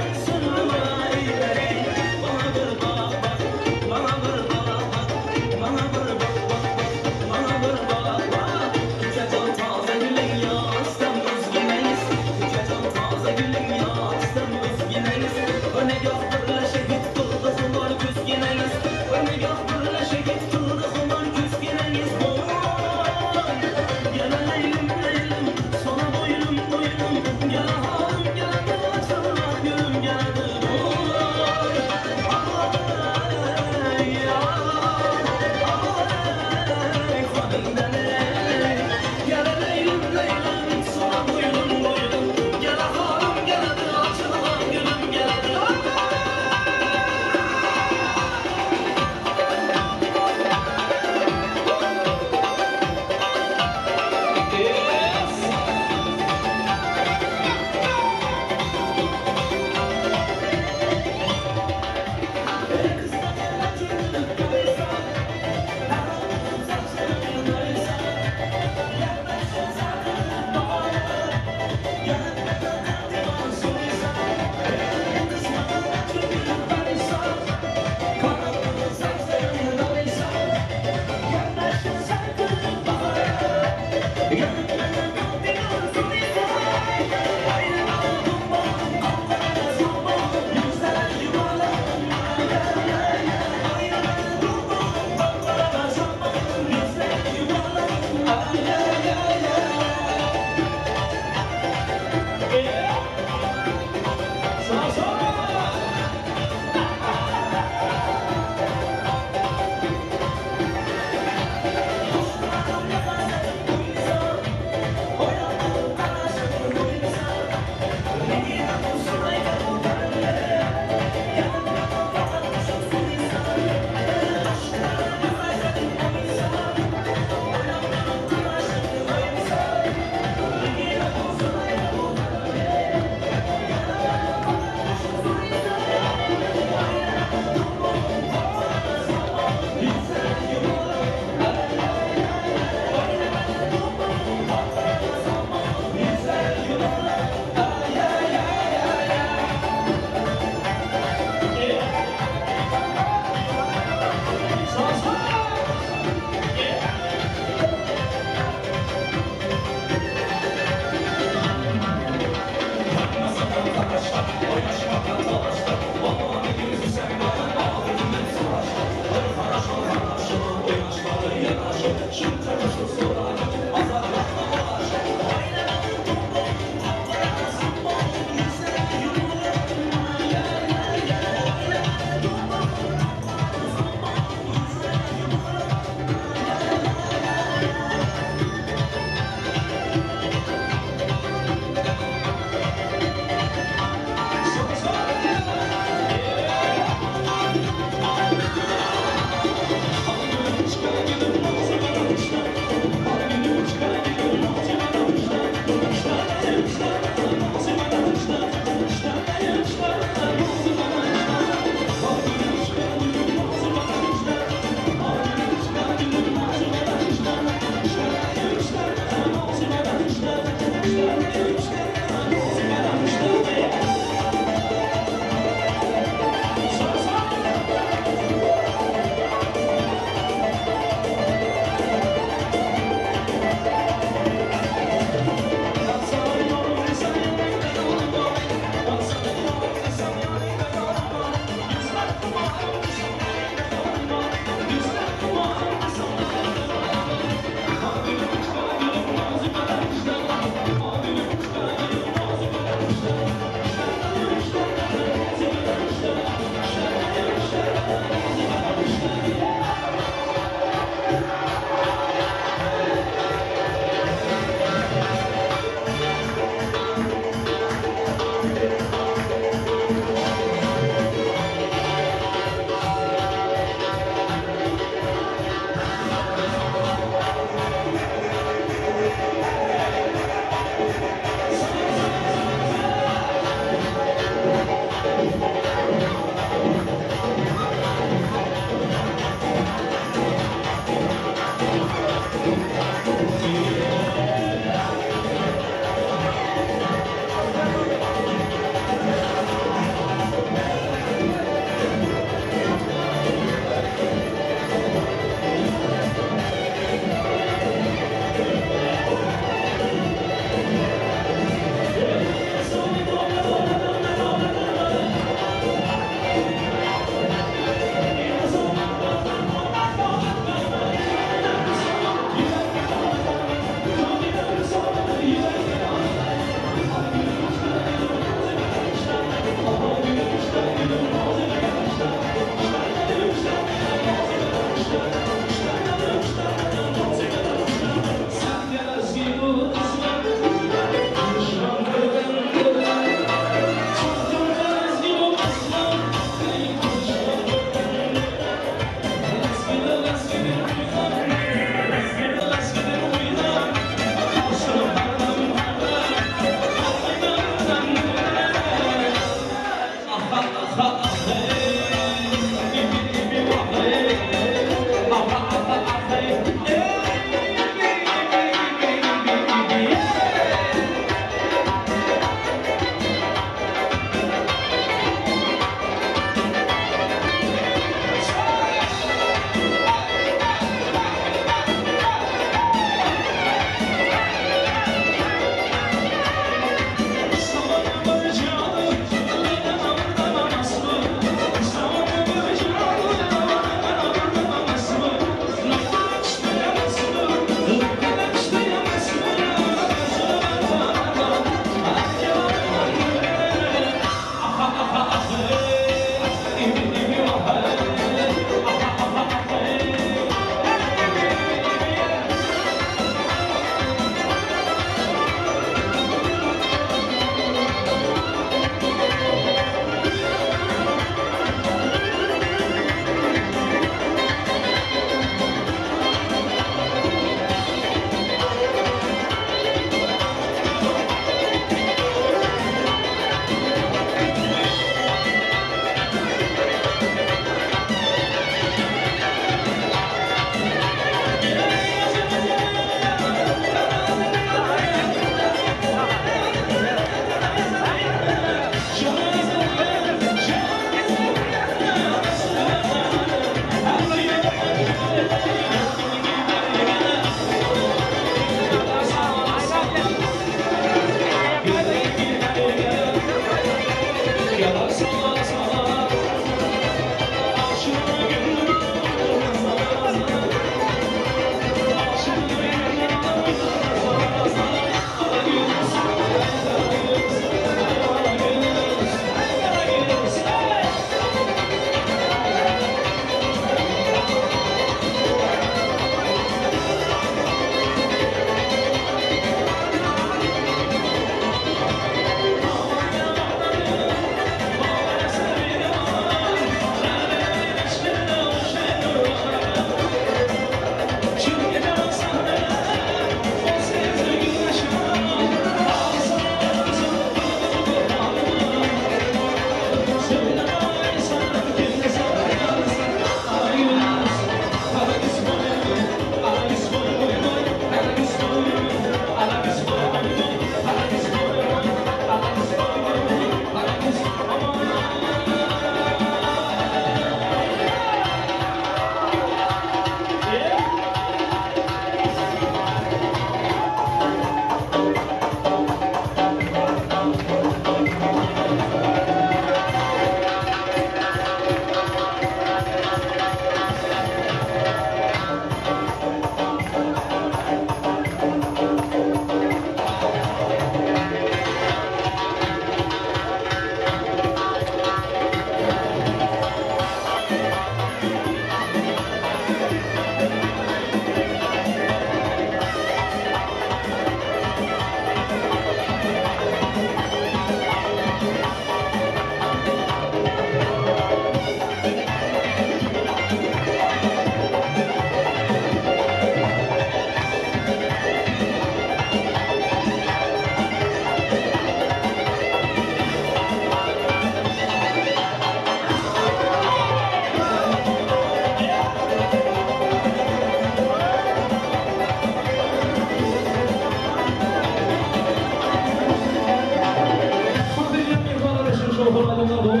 Ýokary aýdymlar dowam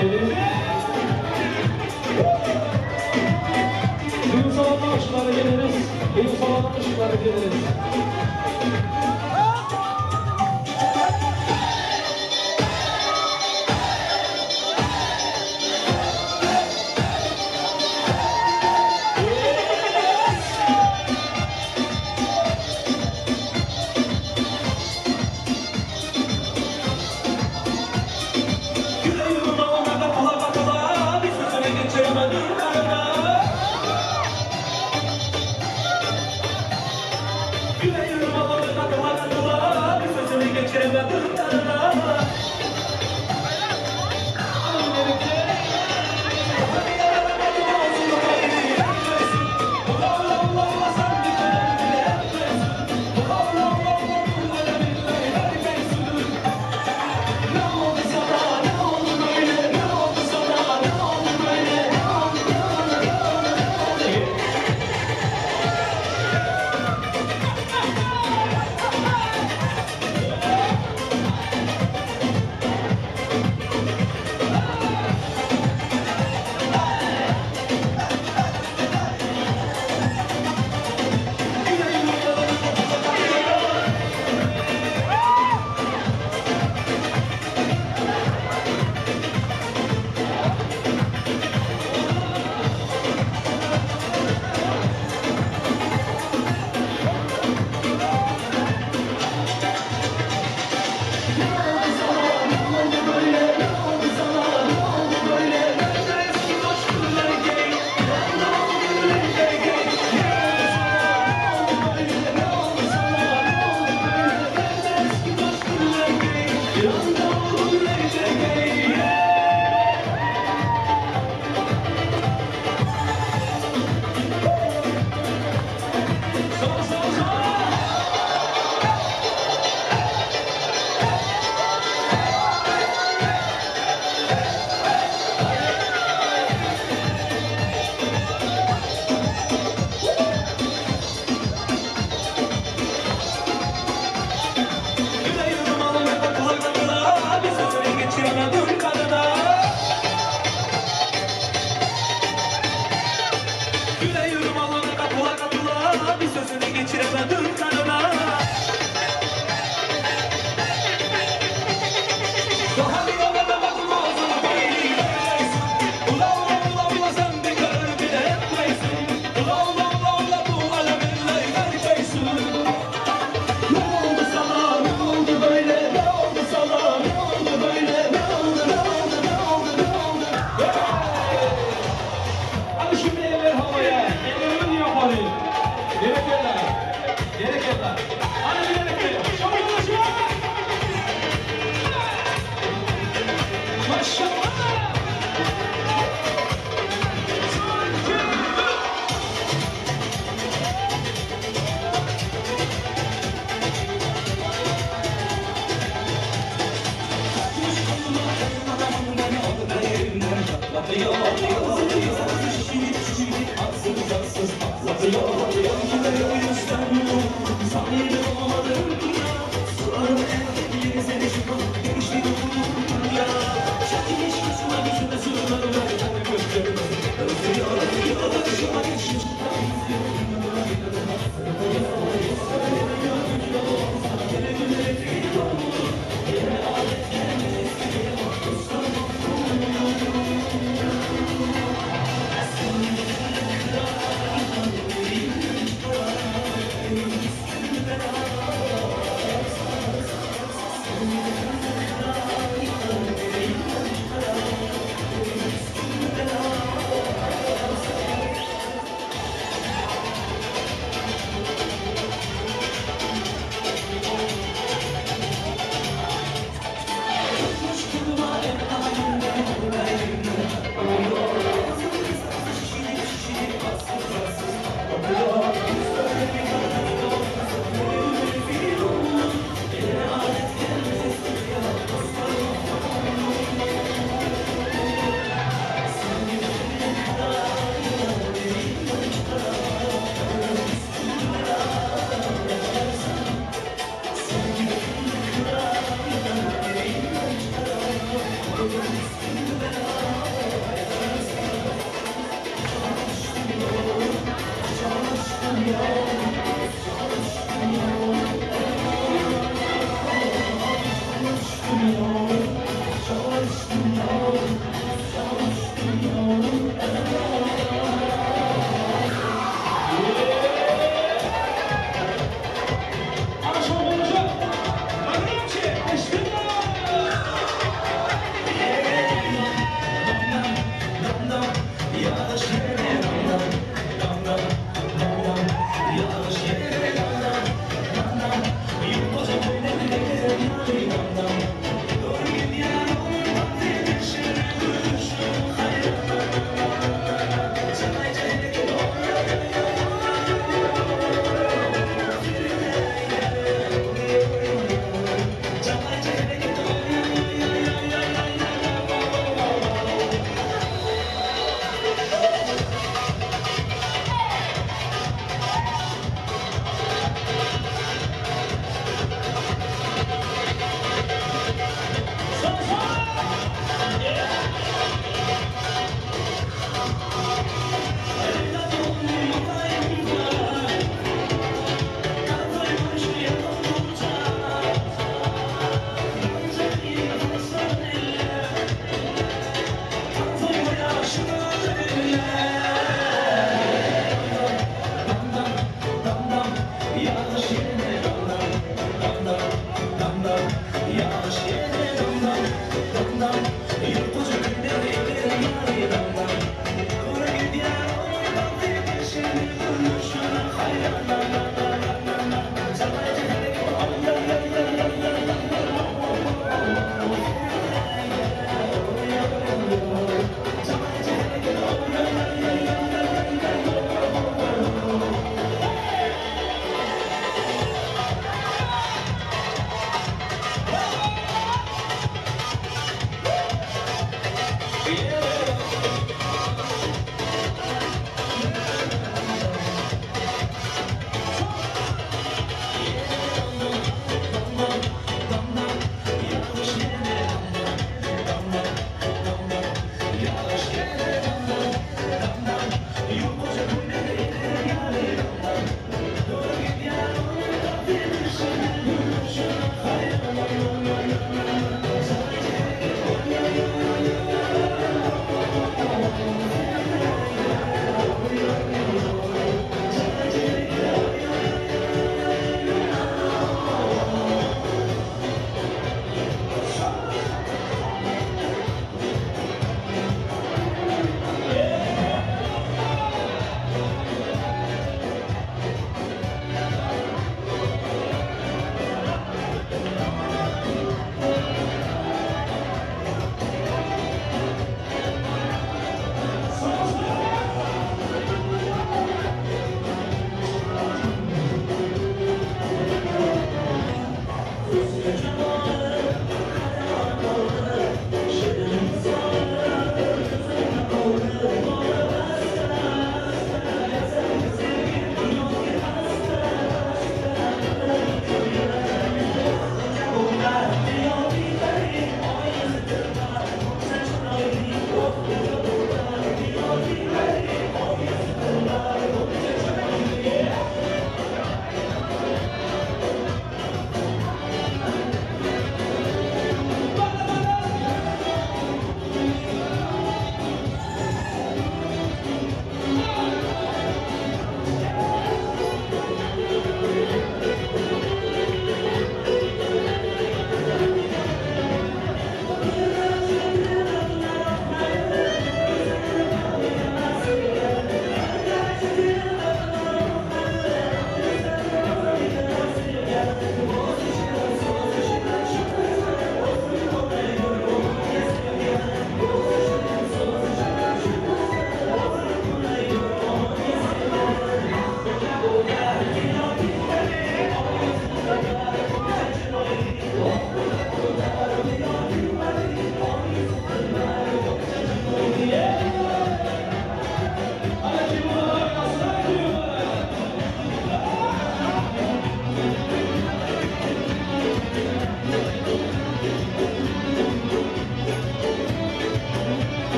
edýär. Düýn salonda yşyklara geleris. Düýn salonda yşyklara geleris.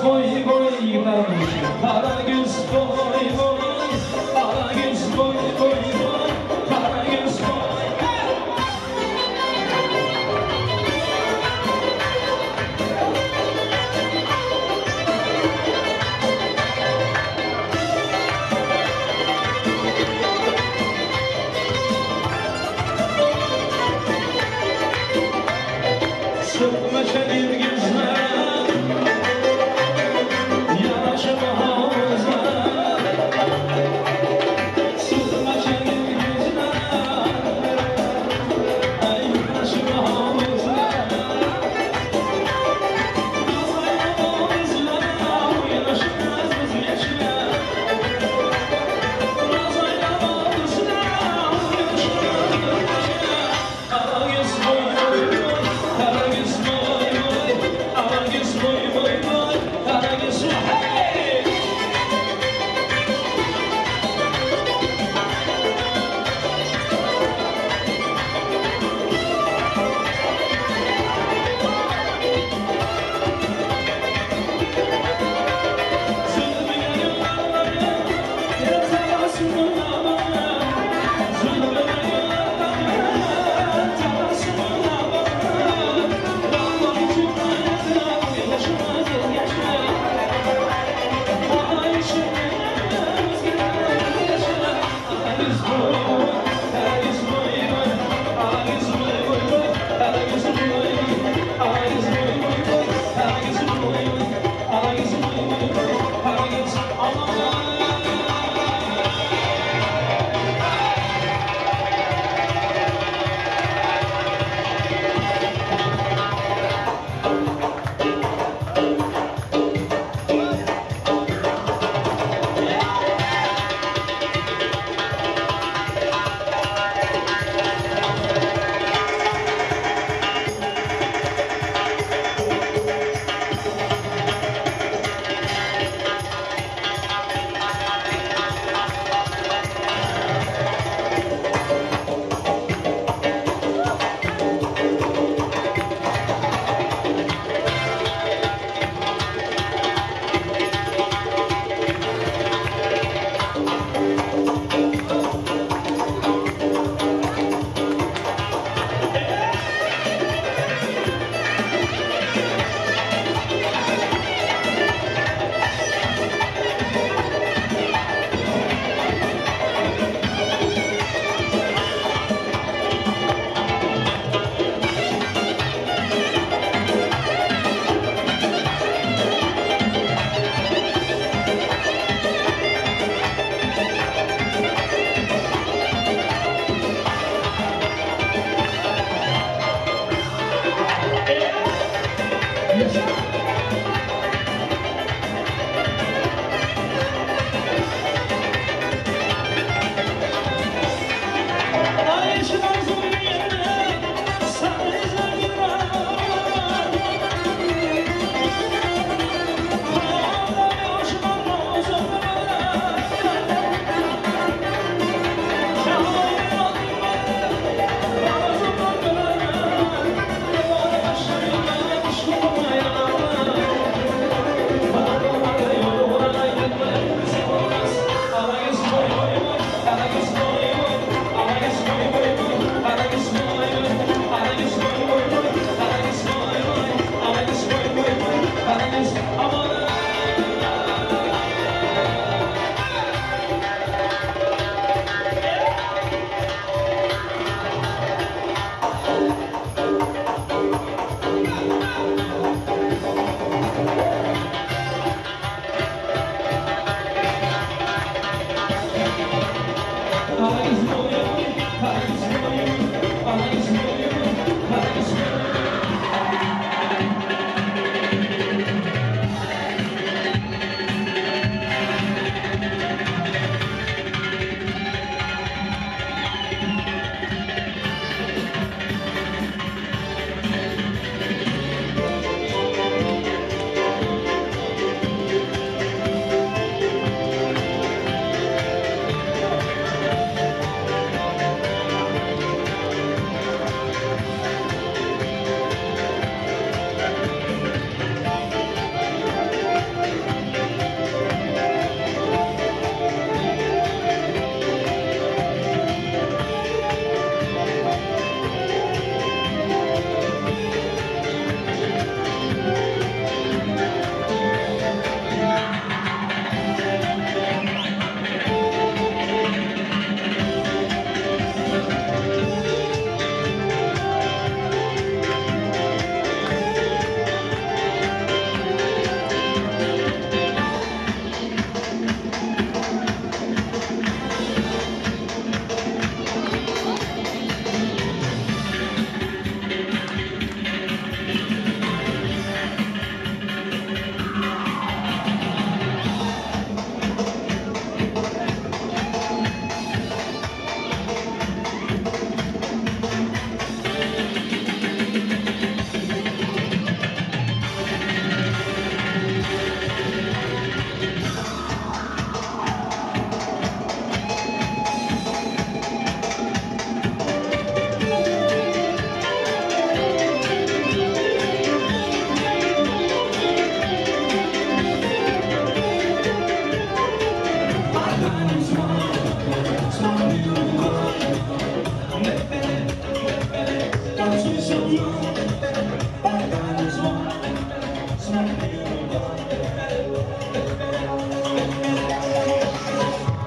boý boý ýigitlerimiz üçin. Gara göz boý boý, Gara göz boý boý boý, Gara göz boý. Sürtme çekir gözler, Yanaşma havuza. Sürtme çekir gözler, Yanaşma havuza. Nazaylama bizler, Yanaşmaz vazgeçme. Nazaylama bizler, Yanaşmaz vazgeçme. Kara göz boy boy boy, kara göz boy boy, kara göz boy boy boy, kara göz hey!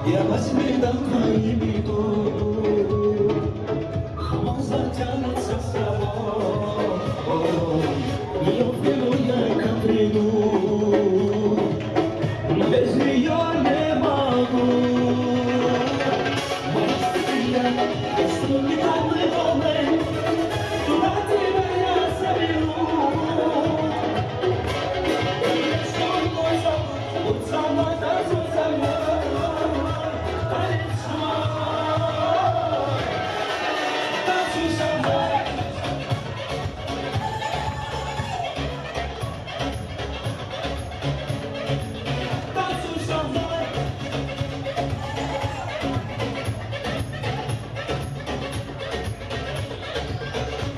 Я возьми да твоими иду, Хамам затянутся с собой. Не люблю я Катрину, но без нее не могу. Моя стихия, струни волны, волны, туда тебя я заберу. Будь со мной, танцуй со мной, танец мой, танцуй со мной. Танцуй со мной.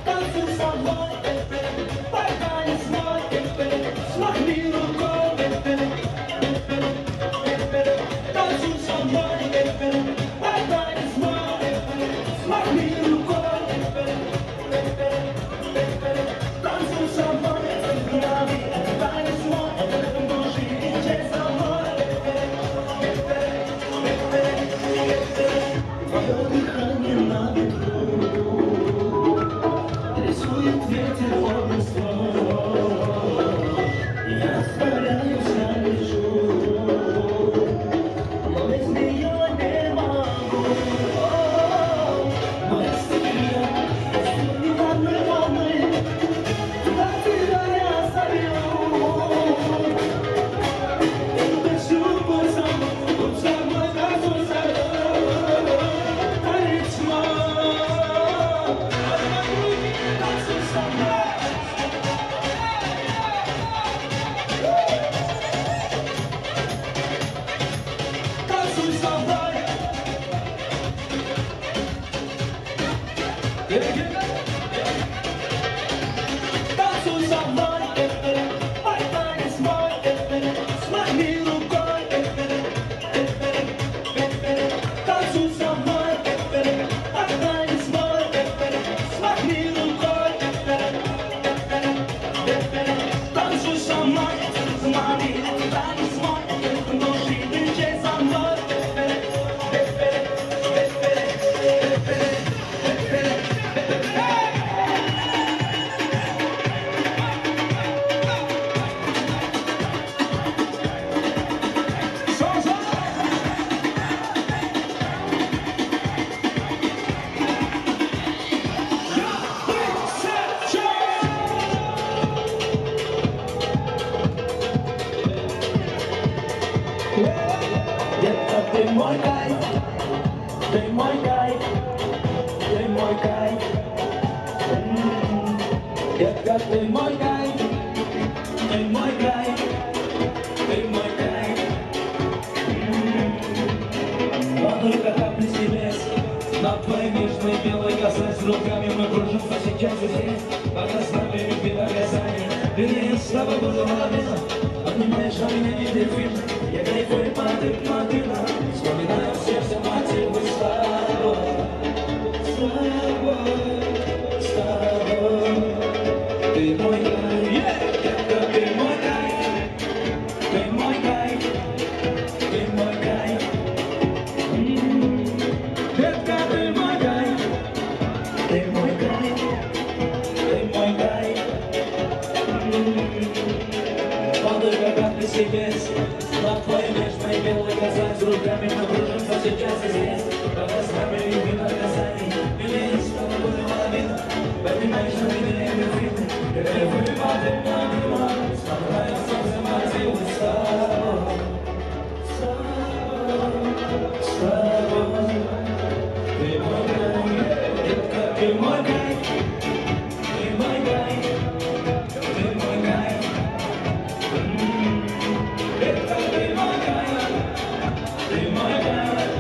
Танцуй со мной, пока не мой, смахни рукой. Танцуй со мной, пока не мой, смахни рукой. Танцуй со мной, это танец мой, это ритм души, диджей со мной. Твое дыхание на ветру Рисует ветер область Я растворяюсь, я лежу Но без нее не могу Моя стихия, струни волны, волны Туда тебя я заберу Будь со мной, танцуй со мной, танец мой. Танцуй со мной. Танцуй со мной. Танцуй со мной, мой танец мой, смахни рукой. Танцуй со мной, мой танец мой, смахни рукой. Танцуй со мной, это мой, это танец мой, это ритм души, диджей со мной. Детка, ты мой кайф, ты мой кайф, ты мой кайф. М-м-м. Детка, ты мой кайф, ты мой кайф, ты мой кайф. М-м-м. Но только капли с небес, на твоей нежной белой косой с руками мы кружимся сейчас и здесь, пока с нами любви до касания. Вернее, с тобой буду лавина, обнимаешь а меня не дельфин. Я кайфую под ритм вспоминаю все, все мотивы с тобой, с тобой, с тобой. Ты мой кайф, детка, ты мой кайф, ты мой кайф, ты мой кайф. М-м-м. Детка, ты мой кайф, ты мой кайф, ты мой кайф. М-м-м. Но только капли с небес, на твоей нежной белой касаясь, руками мы кружимся сейчас и здесь, пока с нами любви на касании, милее, с тобой будем лавина, поднимаешь на меня эндорфины, я кайфую под ритм вспоминаю солнце мотивы с тобой, с тобой, с тобой. Ты мой кайф, детка, ты мой кайф, ты мой кайф, ты мой кайф. М-м-м. Детка, ты мой кайф, ты мой кайф,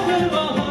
Ogul bahar.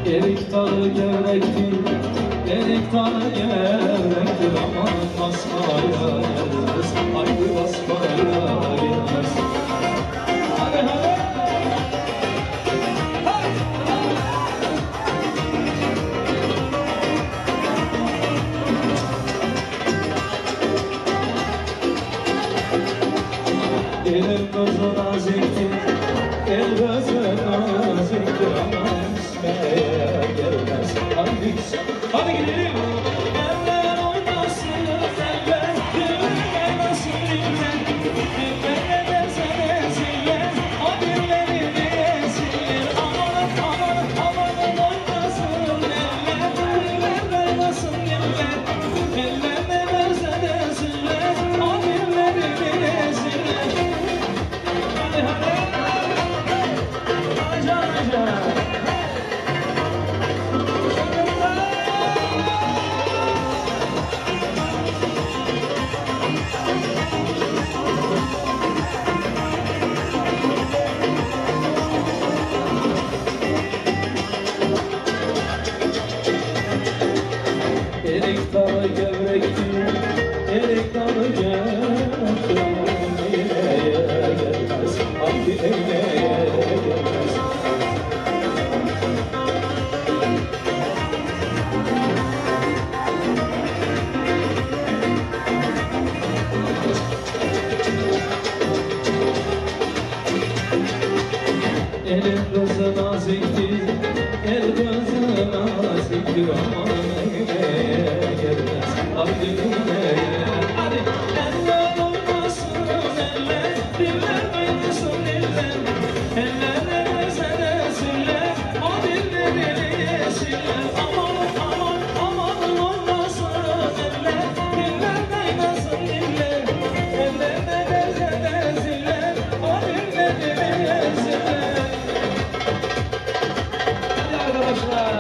Erik dağı gevrektir, erik Erik dalı gevrektir aman basmaya gelmez. Haydi basmaya gelmez. Hadi hadi. Elin kızı naziktir, el kızı naziktir ama ismeye gelmez. Hadi, hadi gidelim. Eller oynasın, eller, eller oynasın, eller. Eller edersen eziller, o dillerini eziller. Aman aman aman oynasın, eller, eller oynasın, eller. Eller edersen eziller, o dillerini eziller. Hadi hadi. Hadi hadi. Erik dalı gevrektir, erik dalı gevrektir. Eyleye gelmez, haydi eyleye gelmez. Elin kızı naziktir, el kızı naziktir aman eyleye gelmez, haydi eyleye. Hadi eller oynasın, eller, diller oynasın, eller, eller edersen esinler, o dillerini yesinler. Aman aman aman oynasın, eller, diller oynasın, diller, eller edersen esinler, o dillerini yesinler. Hadi arkadaşlar.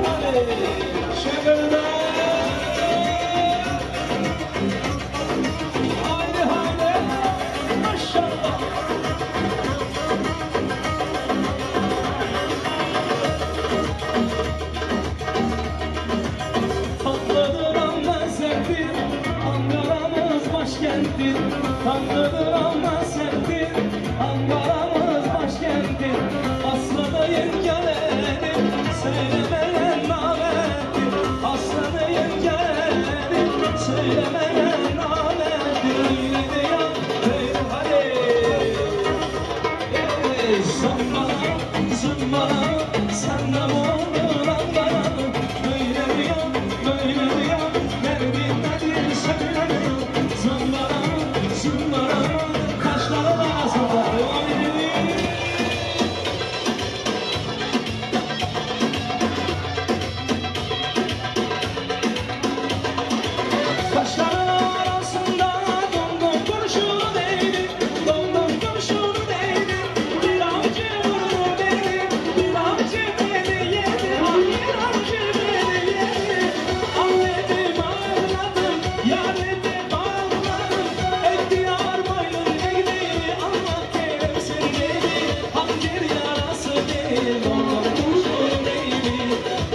Hadi. Şıkırda. Haydi haydi. Maşallah. Tatlıdır ama serttir, Ankara'mız başkenttir. Tatlıdır ama serttir, Ankara'mız başkenttir. Aslanı yengelerim, söylemeyen namerttir. Aslanı yengelerim, söylemeyen namerttir. Öyle de ya, öyle hadi. Ey zımbala, zımbala, sen de olur Ankara. Böyle rüya, böyle rüya, derdin nedir söyle. Zımbala, zımbala, kaşların arasında. Haydi. Kaşların arasında domdom kurşunu değdi, domdom kurşunu değdi. Bir avcı vurdu beni, bir avcı beni yedi, ah bir avcı beni yedi. Ah dedim ağladım, yar dedim ağladım. Ehtiyar boynun eğdi, Allah kerimsin dedi. Hançer yarası değil, domdom kurşunu değdi.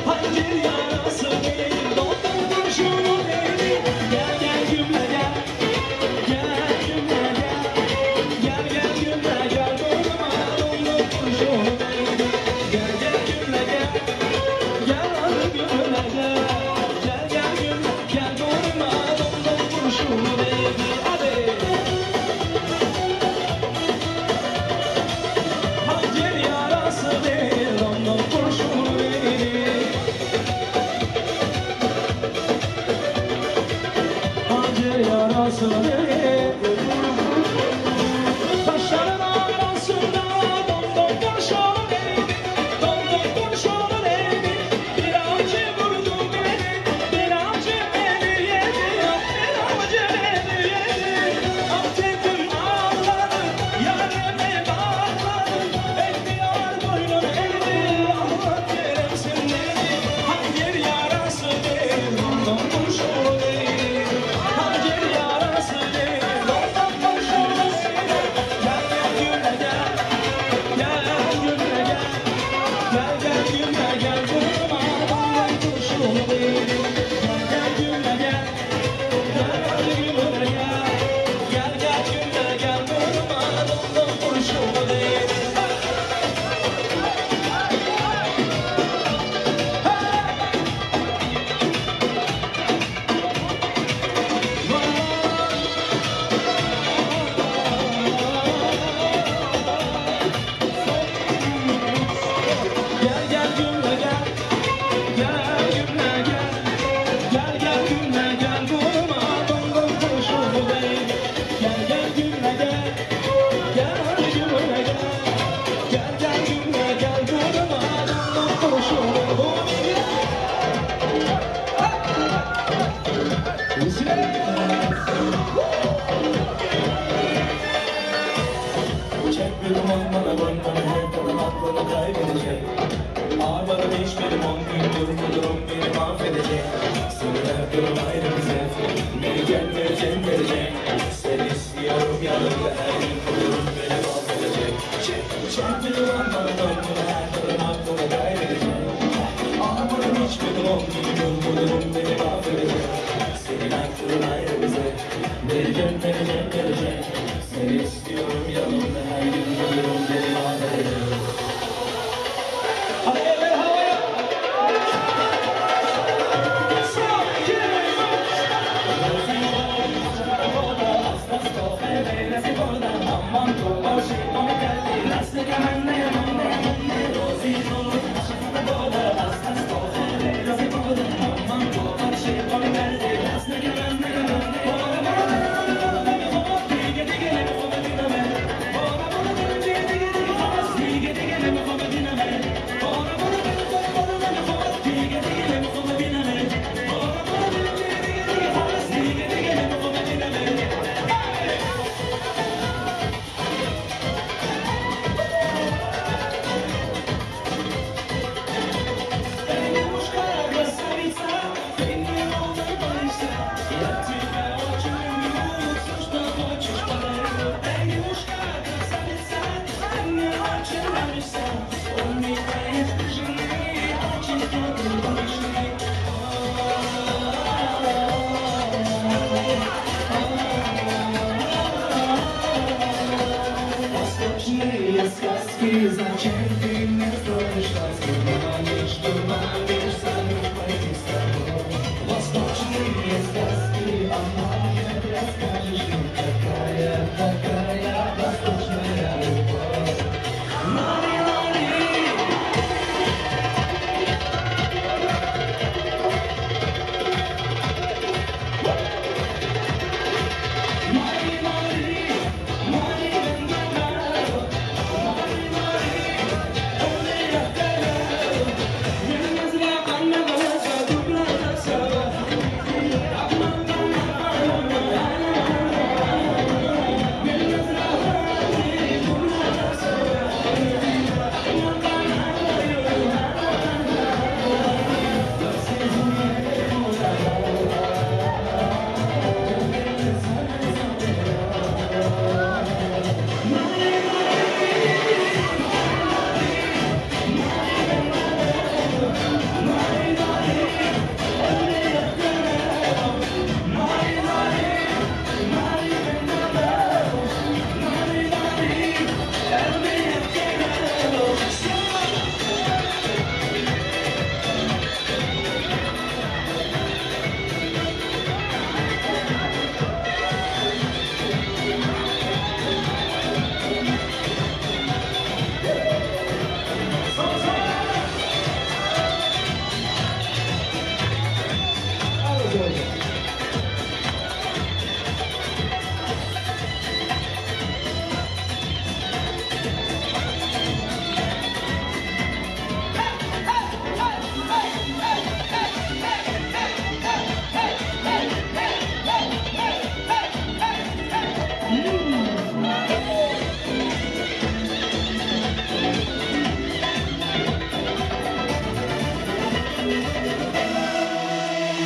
Hançer yarası değil, domdom kurşunu değdi. Gel gel gümle gel, gel gümle gel. Gel gel gümle gel, boynuma domdom kurşunu değdi. Gel gel gümle gel, gel gümle gel. Gel gel gümle gel, boynuma domdom kurşunu değdi. Hadi. Hançer yarası değil, domdom kurşunu değdi. Hançer yarası değil. Taşların arasında domdom kurşunu değdi. Domdom kurşunu değdi. Bir avcı vurdu beni, bir avcı beni yedi. Bir avcı beni yedi. Ah dedim ağladım, yarimi bağladım. Ehtiyar boynun eğdi, Allah keremsin dedi. Hançer yarası değil, domdom kurşunu değil. Hançer yarası değil. Çek bir duman bana dön bana her kadın aklını kaybedecek Ağırmadım hiç benim on gündür bu durum beni mahvedecek Seni öpüyorum ayrı bize Beni gönderecek verecek Seni istiyorum yanımda her gün bu durum beni mahvedecek Çek, çek bir duman bana dön bana her kadın aklını kaybedecek Ağırmadım hiç benim on gündür bu durum beni mahvedecek Senin aklın ayrı bize Beni gönderecek verecek Seni istiyorum yanımda her gün bu durum beni mahvedecek Hadi eller havaya.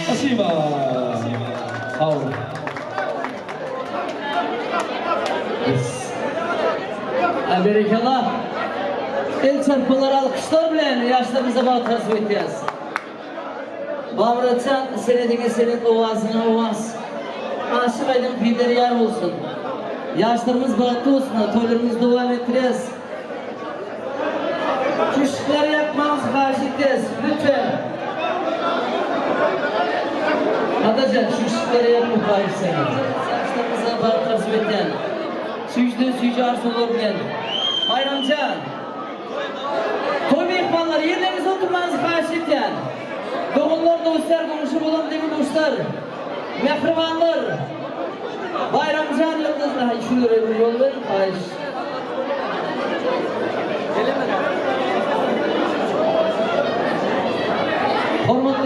Spasiba. Sag boluň. Berekella. El çarpmalar, alkyşlar bilen ýaşlarymyza bagt arzuw etýäris. Babamyratjan senediňe senet, owazyňa owaz. Aşyk aýdyň piller ýar bolsun. Ýaşlarymyz bagtly bolsun, toýlarymyzy dowam etdirýäris. Şu yşyklary ýakmagyňyzy haýyş etýäris, lütfen. Atajan, şu yşyklary ýakmak haýyş senden. Ýaşlarymyza bagt arzuw etýän. Süýjüden süýji arzuwlar bilen. Baýramjan. Toý myhmanlary, ýerleriňizde oturmagyňyzy haýyş etýän. Doganlar, dostlar, goňşy bolan deňi-duşlar, mähribanlar. Baýramjan Ýyldyz, şulara bir ýol beriň, haýyş.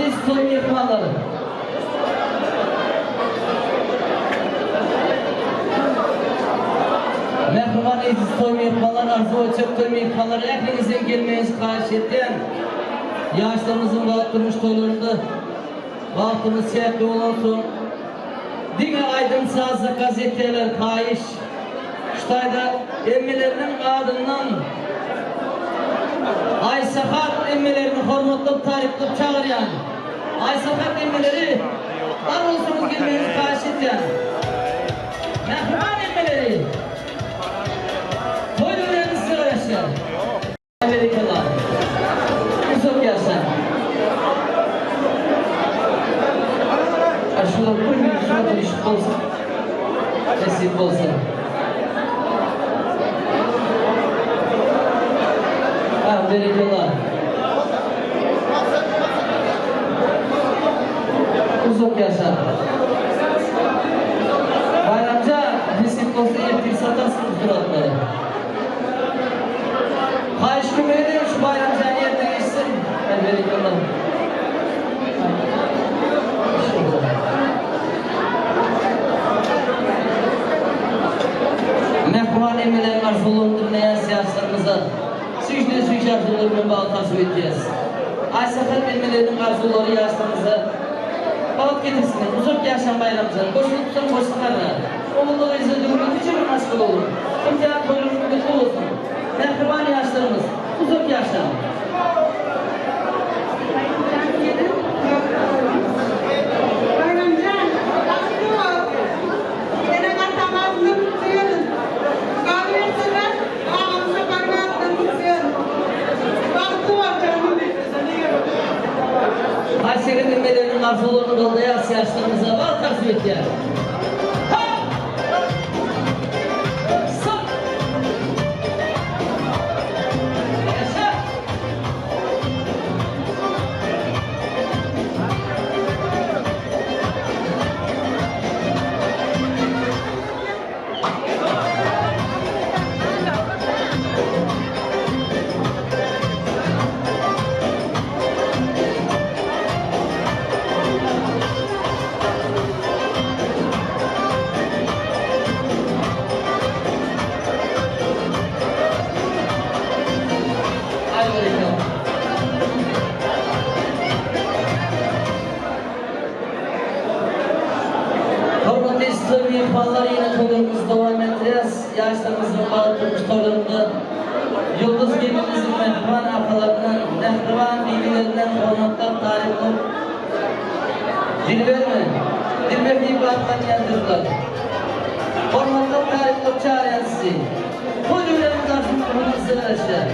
Eziz toý myhmanlary! Mähriban eziz toý myhmanlar, arzuw etjek toý myhmanlary ähliňizden gelmegiňizi haýyş edýän. Ýaşlarymyzyň wagt durmuş toýlarynda wagtymyz çäkli bolansoň, diňe aýdym-saz zakaz etýärler, haýyş. Şu taýda emmeleriniň adyndan Aýsahat emmelerini hormatlap taryplap çagyrýan. Aýsahat emmeleri bar bolsaňyz gelmegiňizi haýyş edýän. Mähriban emmeleri toý döwrände size garaşýar. Berekella. Uzak ýaşa. A şular bir gün surata düşüp bolsa. Nesip bolsa. Ha, berekella. Uzak ýaşa. Baýramja nesip bolsa ertir satarsyň bu suratlary. Haýyş kömek ediň şu Baýramjan ýerine geçsin. Aý berekella. Mähriban emeleriň arzuwlaryny diňleýäs ýaşlarymyza süýjüden süýji arzuwlar bilen bagt arzuw edýäs. Aýsäher emeleriniň arzuwlary ýaşlarymyza bagt getirsinler. Uzak ýaşaň Baýramjan. Goşulypsyň goşgy garra. Ogully-gyzly döwletli çemen maşgala boluň! Ymtyýaz toýlaryňyz gutly bolsun! Mähriban ýaşlarymyz, uzak ýaşaň! Baýramjan, bagtly bol! Ene-ataň adyndan gutlaýaryn. Galyberse-de, agam Saparyň adyndan gutlaýaryn. Bagtly bol, janym! Aýsegil emeleriniň arzuwlaryny goldaýarys ýaşlarymyza bagt arzuw etýäris. Aý berekella. Hormatly eşitler myhmanlar ýene toýlarymyzy dowam etdirýäs. Ýaşlarymyzyň bagyt durmuş toýlarynda Ýyldyz gelinimiziň mähriban apalaryndan, mähriban bibilerinden hormatlap taryplap Dilbermi? Dilber diýip atlanýan gyzlar. Hormatlap taryplap çagyrýan sizi. Toý döwränimiz arzuw size garaşýar.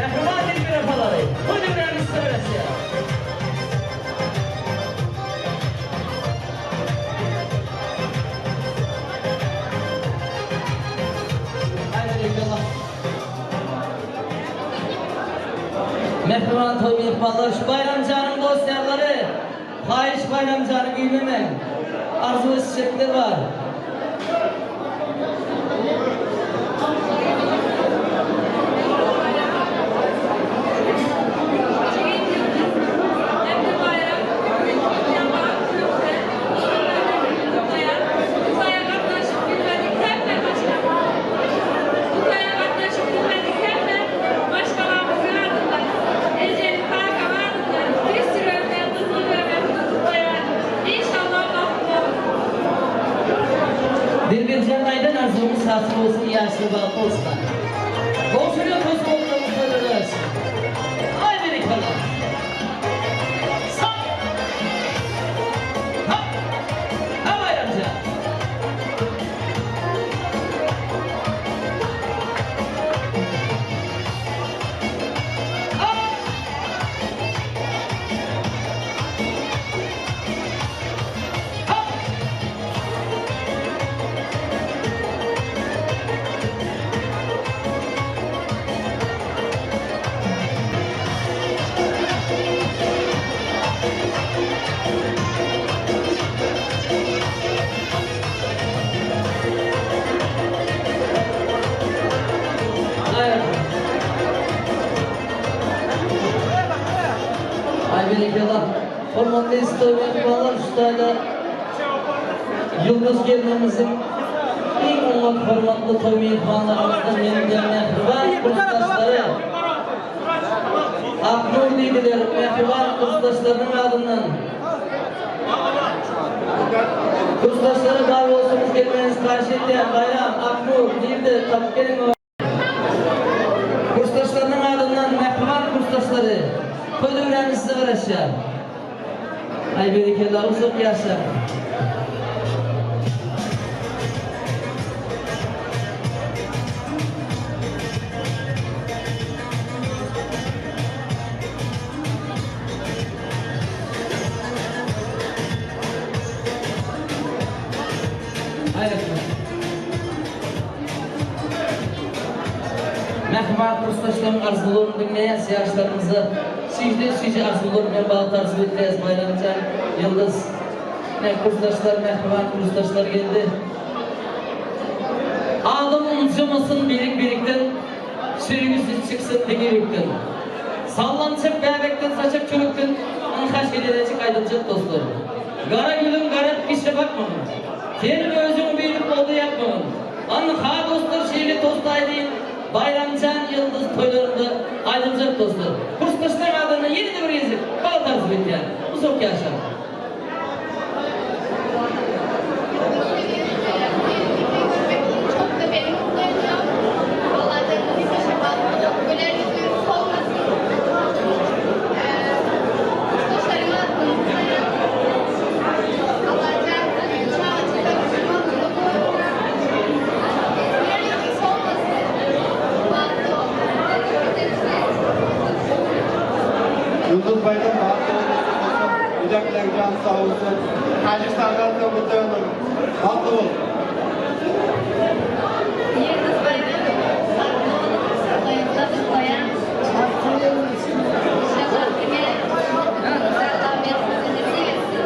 Mähriban dilber apalary, toý döwränimiz size garaşýar. Aý berekella. Mähriban toý myhmanlary, şu Baýramjanyň dost-ýarlary, haýyş Baýramjany güýmemäň. Arzuw etjekler bar. Dilberjan aýdan arzuwymyz hasyl bolsun ýaşly bagtly bolsunlar. Gowşurýan toý sowgatlarymyz toýlara ýarasyn. Aý berekella. Sag. Ha. Ha Baýramjan. Ha. Ha. berekella. Hormatly toý myhmanlar şu taýda Ýyldyz gelnimiziň iň oňat hormatly toý myhmanlarymyzdan hem-de mähriban kursdaşlary Aknur diýdiler, mähriban kursdaşlarynyň adyndan. Kursdaşlary bar bolsaňyz gelmegiňizi haýyş edýän, Baýram, Aknur, nirde, tapyp geliň. Kursdaşlarynyň adyndan mähriban kursdaşlary, toý döwrany size garaşýar. Aý berekella uzak ýaşaň. Mähriban kursdaşlaryň arzuwlaryny diňleýäs, ýaşlarymyza süýjüden süýji arzuwlar bilen bagt arzuw etýäs Baýramjan, Ýyldyz. Ine kursdaşlar, mähriban kursdaşlar geldi. Adam ynjamasyn berik-berikden, Söýgüsi çyksyn diňe ýürekden. Sallançak bäbekden saçak çörekden Ynha şeýlelejik aýdymjyk dostlar. Gara gülüň garap kişä bakmagyn. Sen özüň beýdip ody ýakmagyn. Ynha dostlar şeýle tost aýdyn Baýramjan Ýyldyz toýlarynda aýdyljak dostlar. Kursdaşlaň adyna ýene-de bir gezek bagt arzuw edýän. Uzak ýaşaň. Yıldız Bayram bagtly bolsun, Ujak jany sag bolsun. Täjigistandan da gutlaýarlar. Bagtly bol. Ýyldyz Baýram bagtly boluň, toýuňyzda gutlaýan. Inşallah diňe Allah bersin nesip etsin.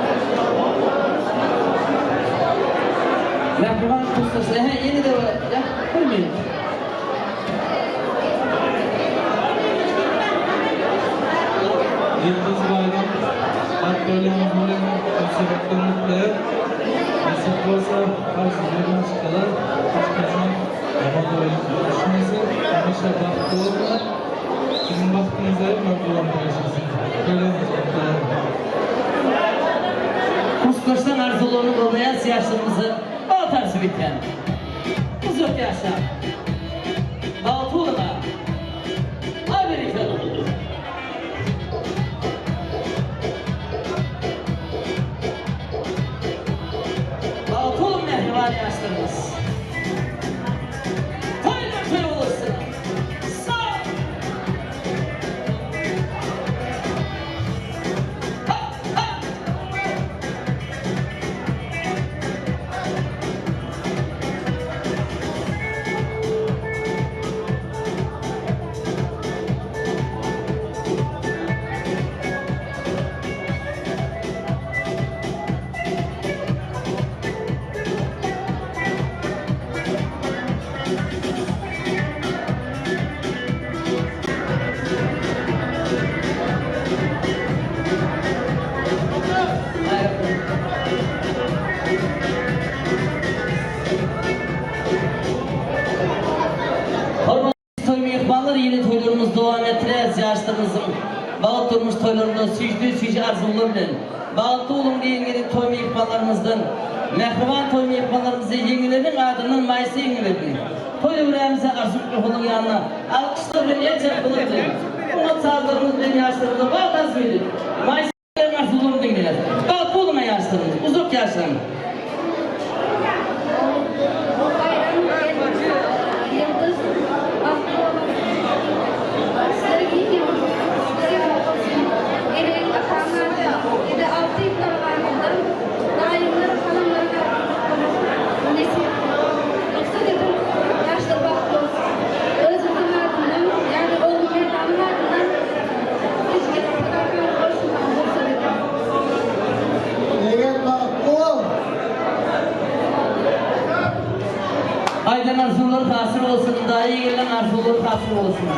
Mähriban kursdaşlar, hä ýene-de bir minut. Ýyldyz Baýram at toýlaryňyz bilen köp gutlaýar. Nesip bolsa arzuwly maşgala hiç haçan ýaman oýun düşmesin. Hemişe bagtly bolsunlar. Siziň bagtyňyza hem arzuwlaryňyz ýaşasyn. Toýlaryňyz gutly bolsun. Kursdaşlaň arzuwlaryny goldaýas ýaşlarymyza bagt arzuw etýän. Uzak ýaşa. Bagtly boluň a. Aý berekella. Bagtly boluň mähriban ýaşlarymyz. Toýlar toý bolsun. Sag. Ha ha. Hormatly toý myhmanlar ýene toýlarymyzy dowam etdirýäris ýaşlarymyzyň bagt durmuş toýlarynda süýjüden süýji arzuwlar bilen bagtly boluň diýen gezek toý myhmanlarymyzdan mähriban toý myhmanlarymyzy ýeňňeleriniň adyndan Maýsa ýeňňeleriniň toý öwrämize Arzuw Ýohunyň ýanyna alkyşlar bilen el çarpmalar bilen oňat sazlarymyz bilen ýaşlarymyza bagt arzuw edip Maýsa Ýeňňeleriň arzuwlaryny diňleýäris. Bagtly boluň ýaşlarymyz, uzak ýaşaň! Baýram Ýyldyz bagtly boluň. Sizlere giň ömür, sizlere ýol bolsun. Eneň ataň ýedi alty ýyllar barymyzdan daýymlar halamlar garrylyk nesip rugsat ediň ýaşlar bagtly bolsun. Özümiziň adyndan ýagny oglum Merdanyň adyndan Hiç podarkany goşmagyň rugsat ediň. Ýegen bagtly bol. Aýdan arzuwlar hasyl bolsun daýy gelen arzuwlar hasyl bolsun.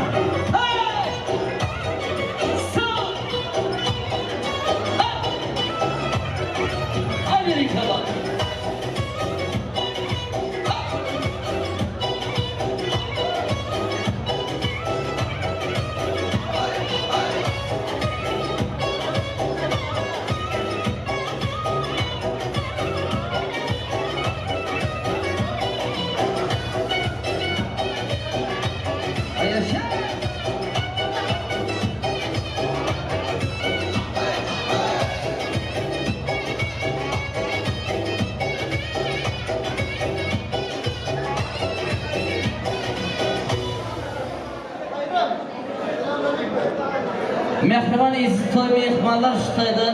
Mähriban eziz toý myhmanlar şu taýda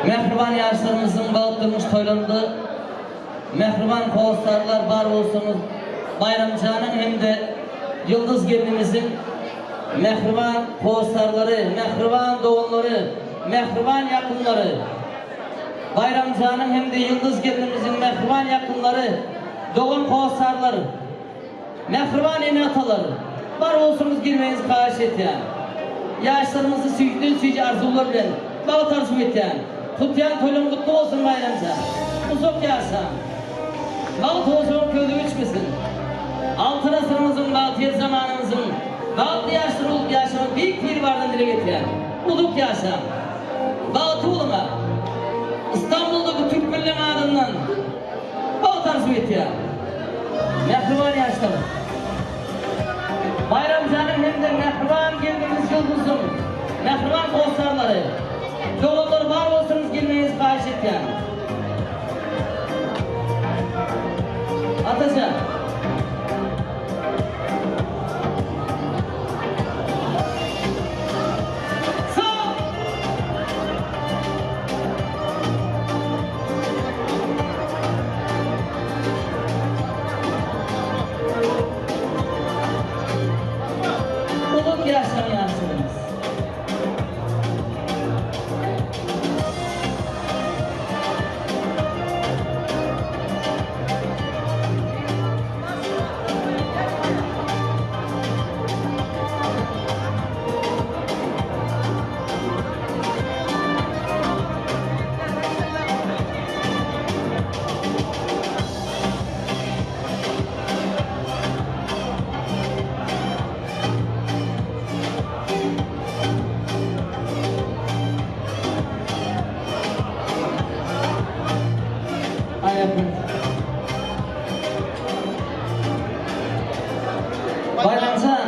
mähriban ýaşlarymyzyň bagt durmuş toýlarynda mähriban hossarlar bar bolsaňyz Baýramjanyň hem-de Ýyldyz gelnimiziň mähriban hossarlary, mähriban doganlary, mähriban ýakynlary, Baýramjanyň hem-de Ýyldyz gelnimiziň mähriban ýakynlary, dogan hossarlar, Mähriban ene-atalar, bar bolsaňyz girmegiňizi haýyş etýän. Ýaşlarymyzy süýjüden süýji arzuwlar bilen bagt arzuw etýän. Tutýan toýlaryň gutly bolsun Baýramjan. Uzak ýaşaň. Bagt ojagyň közi öçmesin. Altyn asyrymyzyň bagtyýar zamanamyzyň bagtly ýaşlary bolup ýaşamagy Beýik Piribardan dileg etýän. Uzak ýaşaň. Bagtly boluň-a. Istanbuldaky türkmenleň adyndan. Bagt arzuw etýän. Mähriban ýaşlar! Baýramjanyň hem-de mähriban gelnimiz Ýyldyzyň mähriban hossarlary, doganlar bar bolsaňyz gelmegiňizi haýyş etýän. Atajan. Sag! Uzak ýaşaň ýaşlarymyz. Baýramjan,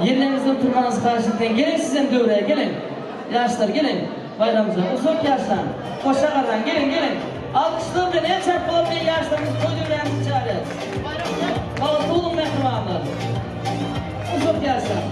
ýerleriňizde oturmagyňyzy haýyş etýän. Geliň sizem döwrä, geliň. Ýaşlar, geliň. Baýramjan, uzak ýaşaň. Goşa garraň, geliň, geliň. Alkyşlar bilen, el çarpmalar bilen ýaşlarymyzy toý döwränimize çagyrýarys. Bagtly boluň mähribanlar. Uzak ýaşaň.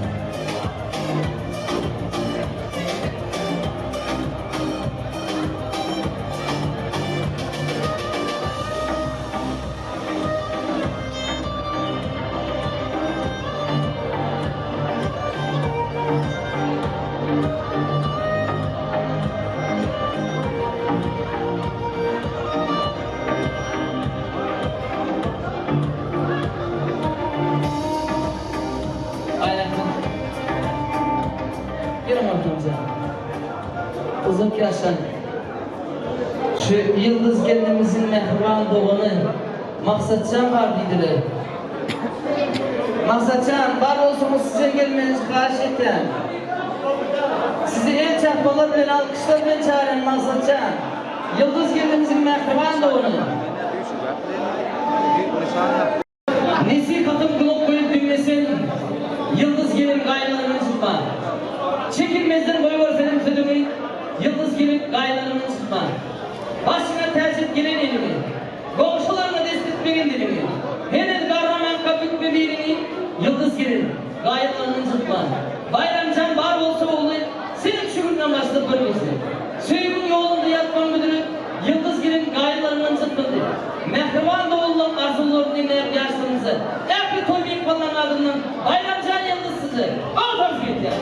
Uzak ýaşaň. Şu Ýyldyz gelnimiziň mähriban dogany Maksatjan bar diýdiler. Maksatjan, bar bolsaňyz sizem gelmegiňizi haýyş etýän. Sizi el çarpmalar bilen, alkyşlar bilen çagyrýan Maksatjan. Ýyldyz gelnimiziň mähriban dogany. Nesihatym gulak goýup diňleseň, Ýyldyz gelin gaýylaryňy çytma. Çekinmezden goýber senem sözüňi, Ýyldyz gelin gaýylaryňy çytma. Başyňa täç et gelen eliňi, Goňşularyňa dest etmegin diliňi. Heniz garramanka bükme biliňi, Ýyldyz gelin, gaýylaryňy çytma. Baýramjan bar bolsa ogly, Senem şu günden başlap bir gije. Söýgiň ýolunda ýatmaň müdiri, Ýyldyz gelin gaýylaryňy çytmady. Mähriban doganlaň arzuwlaryny diňläp ýaşlarymyza ähli toý myhmanlaryň adyndan Baýramjan Ýyldyz size bagt arzuw edýär.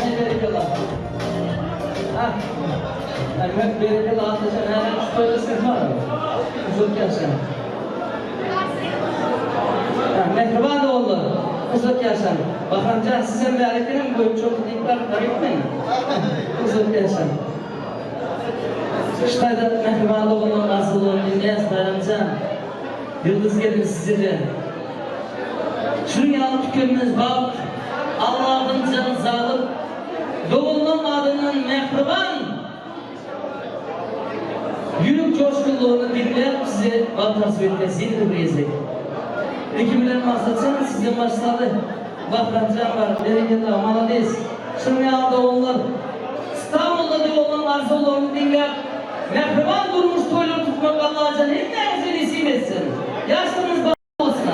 Aý berekella. Ah. Rahmet berekella Atajan häzir şu toýda siz bar. Uzak ýaşaň. Ah, mähriban doganlar, uzak ýaşaň. Baharjan sizem bäri ekeniň goýup çok diýip baryp gitmäň. Uzak ýaşaň. Şu taýda mähriban doganlaryň arzuwlaryny diňleýäs Baýramjan. Ýyldyz gelin size-de. Şunuň ýaly tükenmez bagt Allahdan jany saglyk doganlaň adyndan mähriban Ýürek joşgunlygyny diňläp size bagt arzuw etýäs ýene-de bir gezek. Ilki bilen Maksatjan sizden başlaly. Bahramjan bar berekella malades. Şunuň ýaly doganlar Stambulda doganlaň arzuwlaryny diňläp mähriban durmuş toýlary tutmak Allajan hemmäňize nesip etsin. Ýaşlaryňyz bagtly bolsun.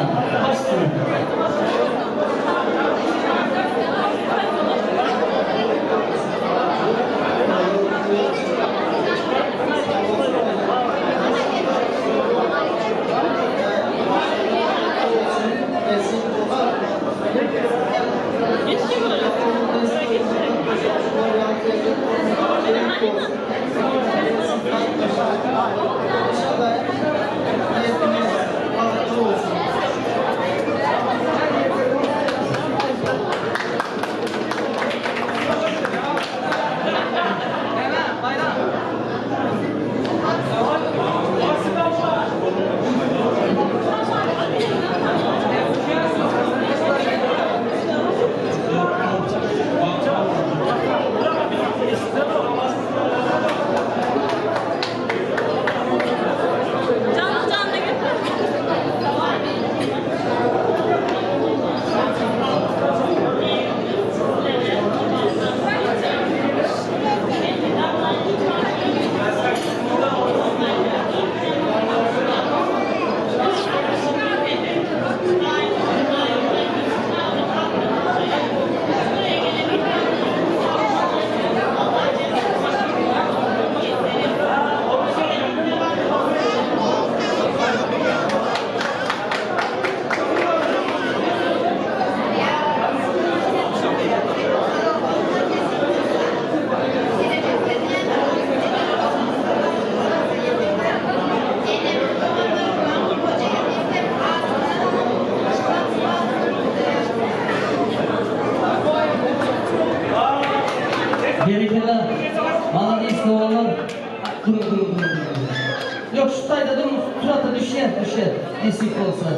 şu taýda duruň, surata düşýäs, düşýäs, nesip bolsa.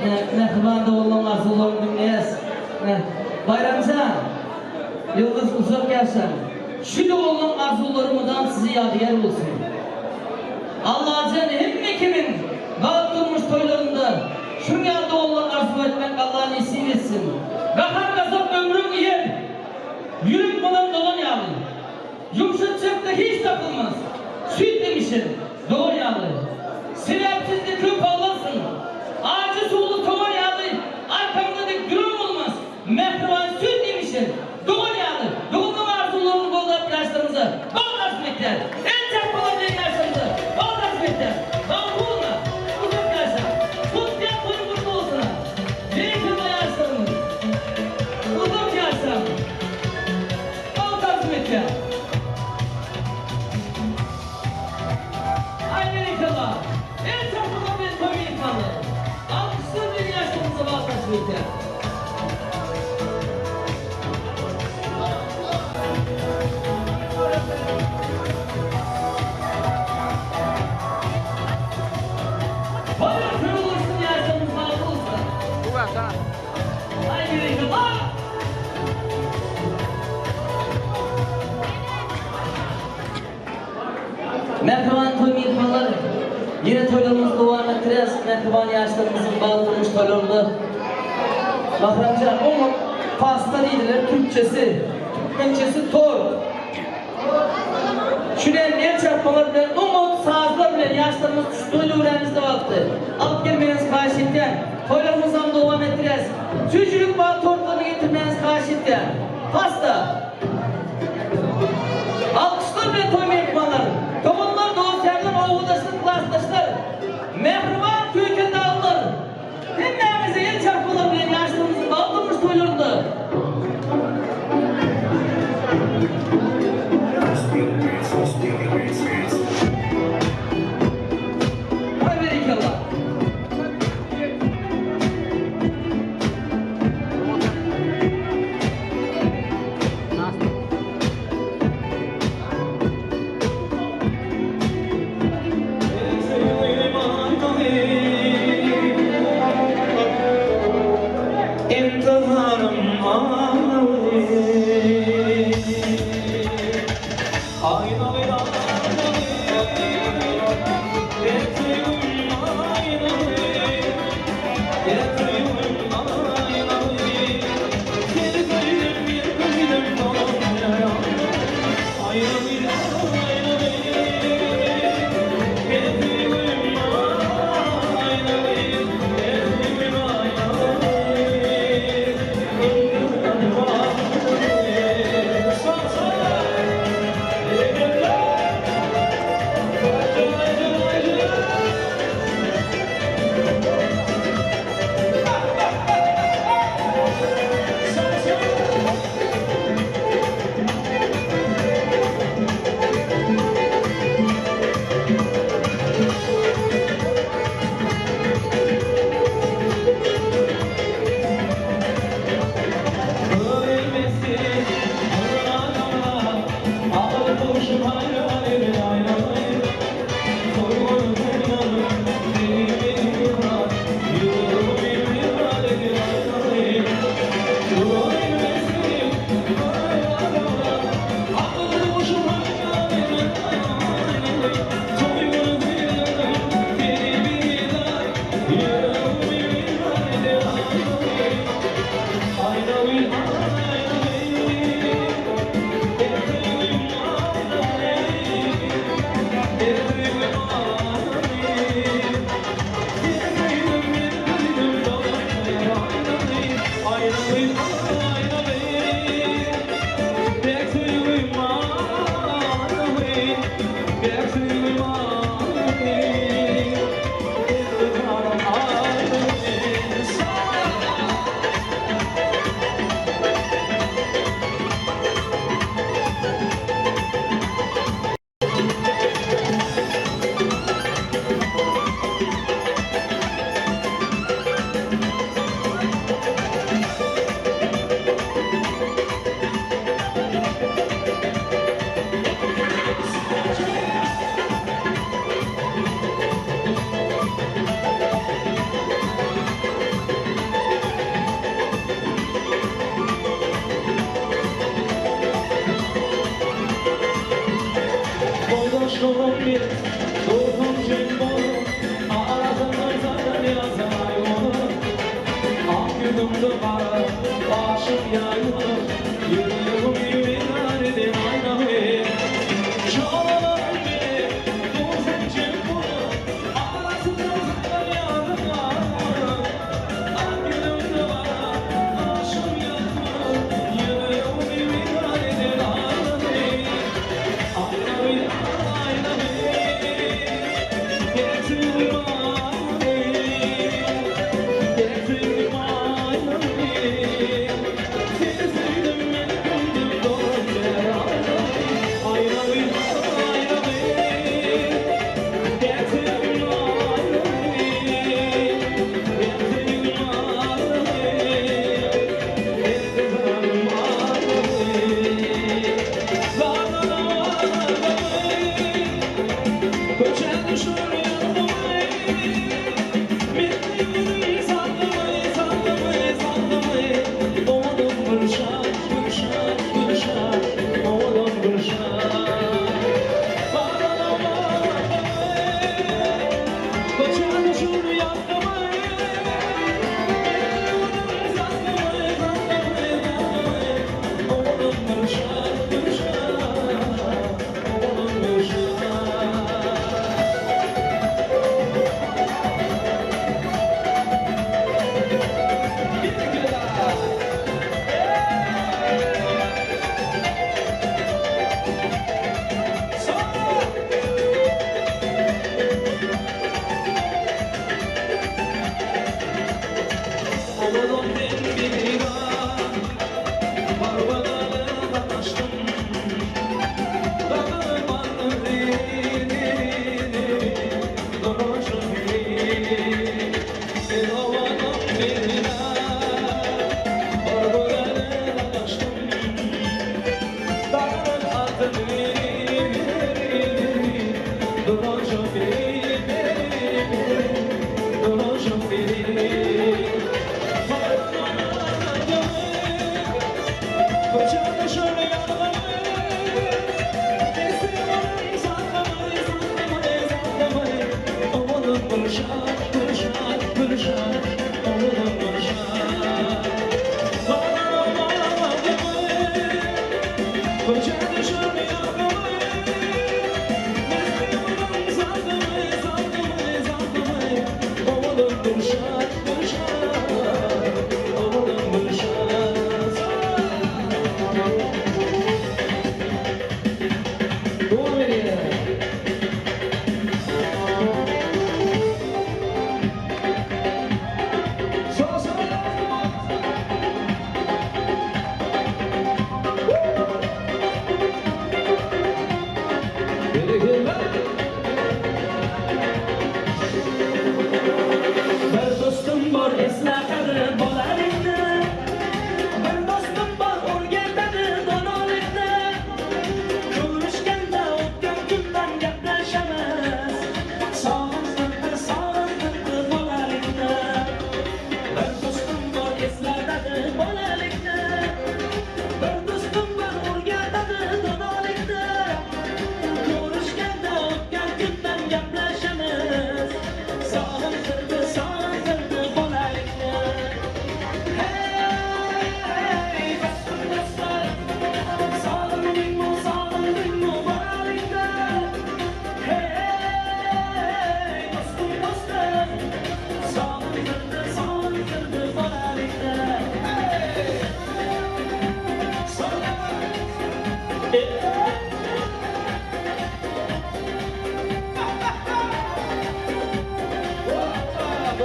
Ine, mähriban doganlaryň arzuwlaryny diňleýäs. Ine, Baýram jan, Ýyldyz uzak ýaşaň. Şu doganlaryň arzuwlary mydam size ýadygär bolsun. Allajan hemme kimiň bagt durmuş toýlarynda şuň ýaly doganlar arzuw etmek Allah nesip etsin. Gahar gazap ömrüň iýer. Ýürek bolan dogan ýaly. Ýumşatjakda hiç tapylmaz. Süýt demişen, dogan ýaly. Sebäpsizde köp aglarsyň. Ajy suwly sogan ýaly arkaňda dik duran bolmaz. Mähriban süýt demişen, dogan ýaly. Doganlaryň arzuwlaryny goldap ýaşlarymyza bagt arzuw etýär. El çarpmalar bilen ýaşlarymyza bagt arzuw etýär. Bagtly boluň-a! Uzak ýaşaň! Tutýan toýuň gutly bolsun-a! Berekella ýaşlarymyz! Uzak ýaşaň! Bagt arzuw etýän. Aý berekella. El çarpylar bilen toý myhmanlary. Alkyşlar bilen ýaşlarymyza bagt arzuw etýän. Toýlar toý bolsun ýaşlarymyz bagtly bolsun. Aý berekella. Mähriban toý myhmanlar, ýene toýlarymyzy dowam etdirýäris. Mähriban ýaşlarymyzyň bagt durmuş toýlarynda Mahramjan, oňa pasta diýdiler, türkçesi, türkmençesi tort. Şunem el çarpmalar bilen, oňat sazlar bilen ýaşlarymyz şu toý döwränimizde wagty alyp gelmegiňizi haýyş etýän. Toýlarymyzam dowam etdirýäs. Süýjülik bal tortlaryny getirmegiňizi haýyş etýän. Pasta. Alkyşlar bilen toý myhmanlar, doganlar, dost-ýarlar, obadaşlar, klasdaşlar, mähriban Tüýkendaglylar! Hemmäňizi el çarpmalar bilen ýaşlarymyzyň bagt durmuş toýlarynda Haý berekella!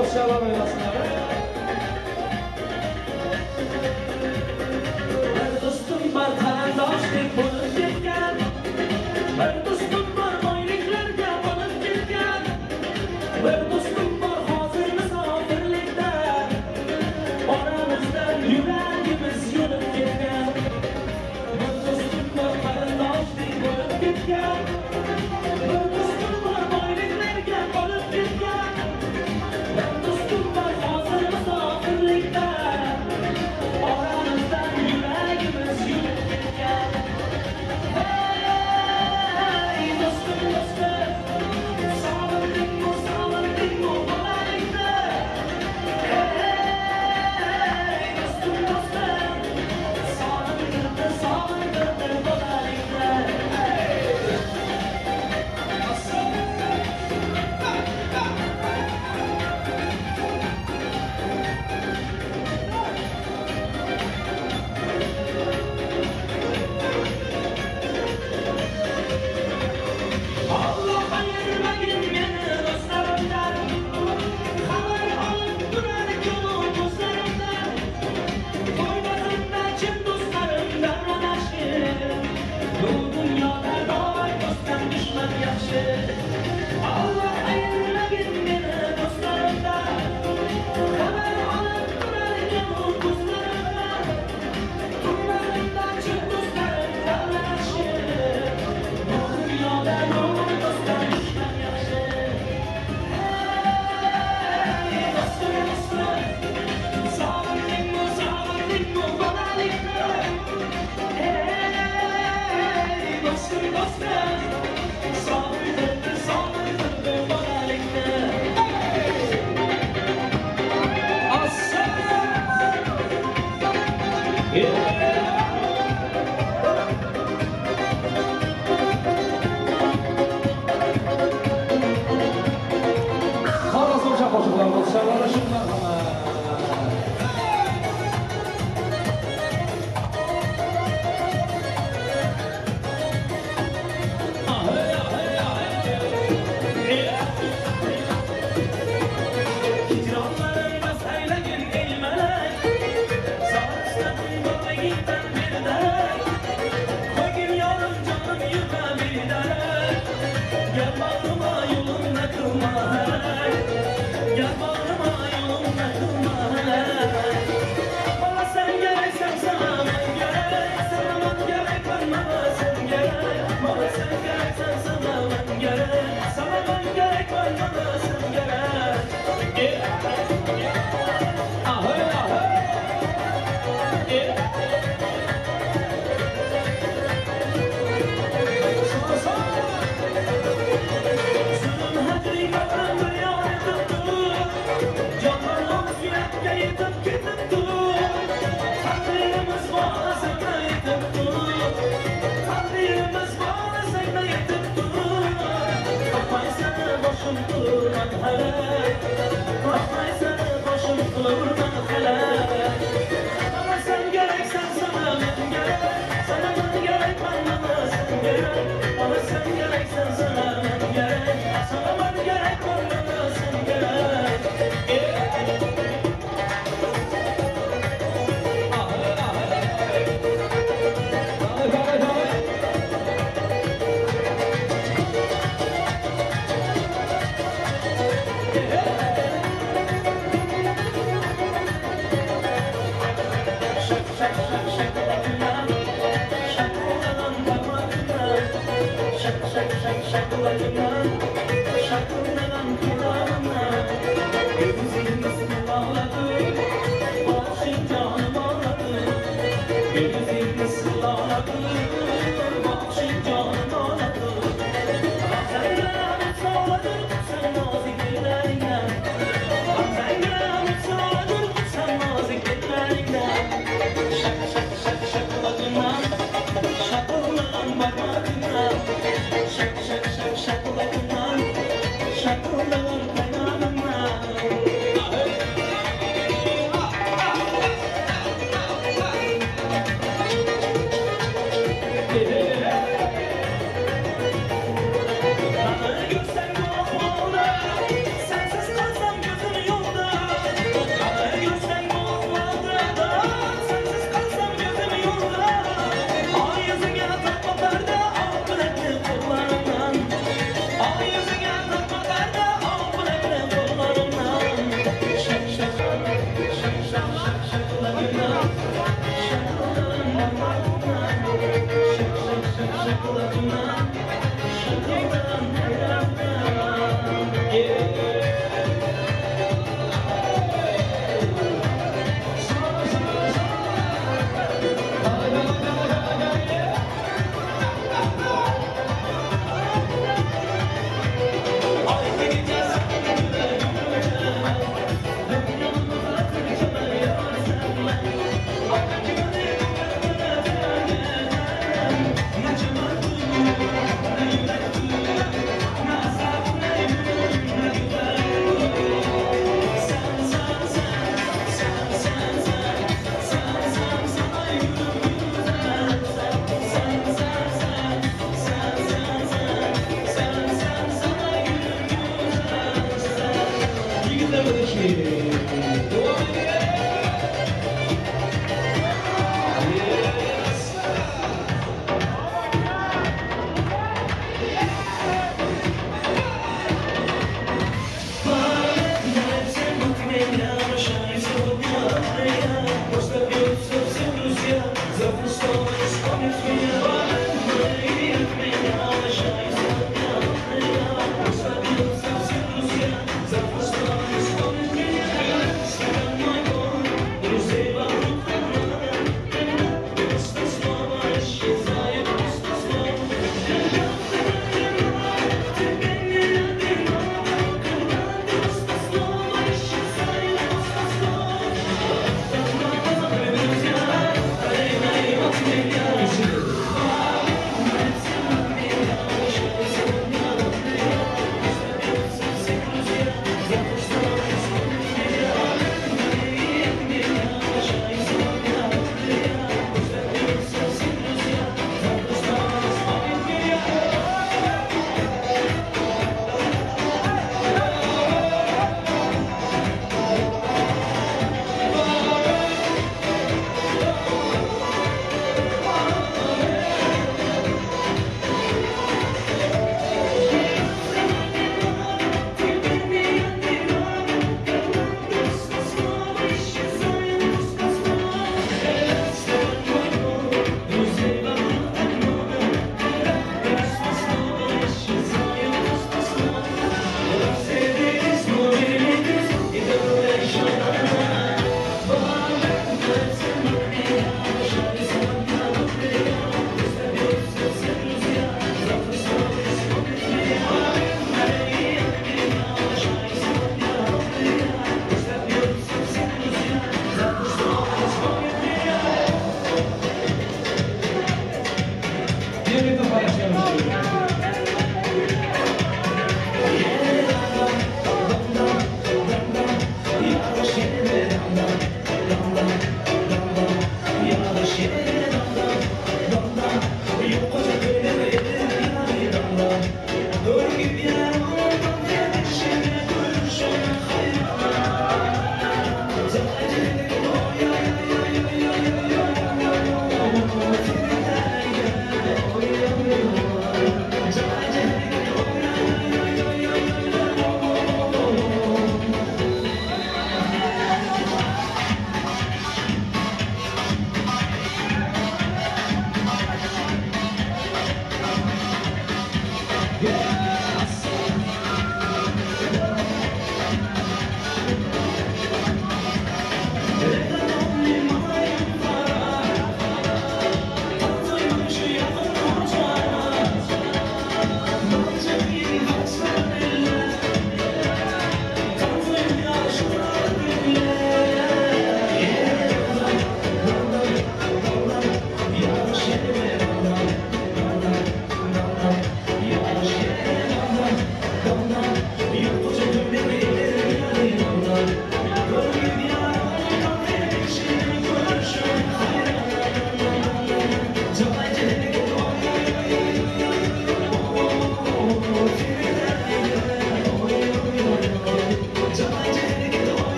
Bozçalar oýnasynlar. Bir dostum bar qarindoşdek bo'lib ketgan. Bir dostum bor boyliklarga bo'lib ketgan. Bir dostum bor hozir musofirlikda. Oramizdan yuragimiz yonib ketgan. Bir dostum bor qarindoshdek bo'lib ketgan. Bir dostum bor boyliklarga bo'lib ketgan. Bir dostum bor hozir musofirlikda. Oramizdan yuragimiz yonib ketgan. Hey dostum dostum, sog'indingmi, sog'indingmi bolalikni? Hey dostum dostum, sog'indirdi, sog'indirdi bolalikni. Hey! Alloh ayirmagin meni do'stlarimdan. Xabar olib turar kunu ko'zlarimdan. To'ymazimda chin do'stlarim davranashib. Bu dunyoda doy do'stdan dushman yaxshi. Alloh ayirmagin meni do'stlarimdan. Xabar olib turar kunu ko'zlarimdan. To'ymazimda chin do'stlarim davranashib. Bu dunyoda doy do'stdan dushman yaxshi. Hey do'stim do'stim, sog'indingmi, sog'indingmi bolalikni? Hey do'stim do'stim, sog'indirdi, sog'indirdi bolalikni. Hey! Assalom! Yeah! Xorazmcha qo'shiqlar bozchalar uchun marhamat. Hicranlarım aylagin ey melek. Zar istedim bolalikdan bir darak. Qo'ygin yorim jonim yurma bir darak. Gel bağrıma yolunda kılma helak. Gel bağrıma yolunda kılma helak. Bana sen gereksen sana ben gerek. Sana ben gerek ben bana sen gerek. Bana sen gereksen sana ben gerek. Sana ben gerek ben bana sen gerek. Yeah. Ahoy ahoy. Yeah. Zulm haqiqatdan bir yoritibdi. Jonlarim suyakka yetib ketibdi. Taqdirimiz bolasini yetibdi. Taqdirimiz bolasini yetibdi. Topmay seni boshim qilurman halak. Topmay seni boshim qilurman halak. Bana sen gereksen sana ben gerek. Sana ben gerek ben bana sen gerek. Bana sen gereksen sana ben gerek. Sana ben gerek ben bana sen gerek. Yeah. Şak şak şak şakladına, şakılanan parmağına. Şak şak şak şakladına, şakılanan kulağına. Gözlerimiz bağladı, başın canım ağladı. Gözlerimiz bağladı, başın canım ağladı. Sen gel sağladın, sen nazik ellerinden. Sen gel sağladın, sen nazik ellerinden. Şak şak şak şakladına, şakılanan parmağına. Şak şak şak şakladına, şakılanan parmağına.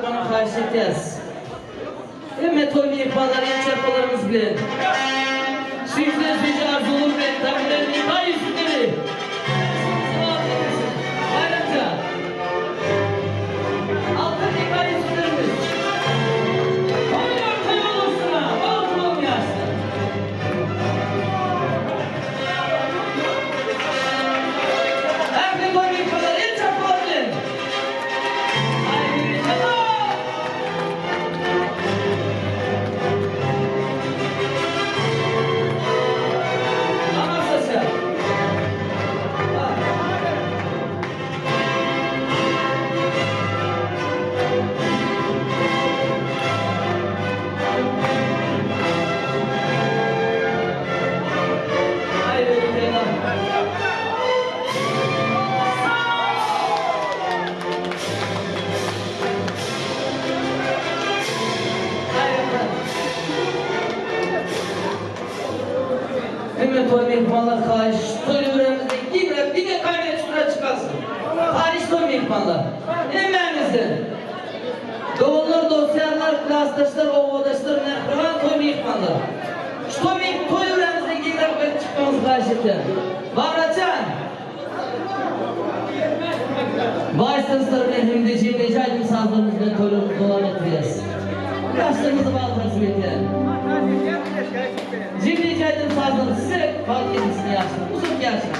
çykmagyny haýyş etýäs. Hemme toý myhmanlary el çarpalarymyz bilen, süýjüden süýji arzuwlar bilen daňylan nika ýüzükleri Baýramjan. Altyn nika ýüzüklerimiz. Toýlar toý bolsun-a, bagtly boluň ýaşlar. Ähli toý myhmanlary el çarpalar bilen. Haýyr-haýyr. Hemme toý myhmanlar haýyş toý öwremizde giňräk diňe kaýna çutura çykalsyn. Haýyş toý myhmanlar. Hemmäňizden. Doganlar, dost-ýarlar, klasdaşlar, obadaşlar, mähriban toý myhmanlar. Şu toý toý öwremizde giňräk berip çykmagyňyzy haýyş etýän. Babrajan! Baý tanslar bilen hem-de jemleýji aýdym-sazlarymyz bilen toýlarymyzy dowam etdirýäris. Ýaşlarymyzy bagt arzuw edýän. Jemleýji aýdym-sazlar size bagt getirsin ýaşlar. Uzak ýaşaň.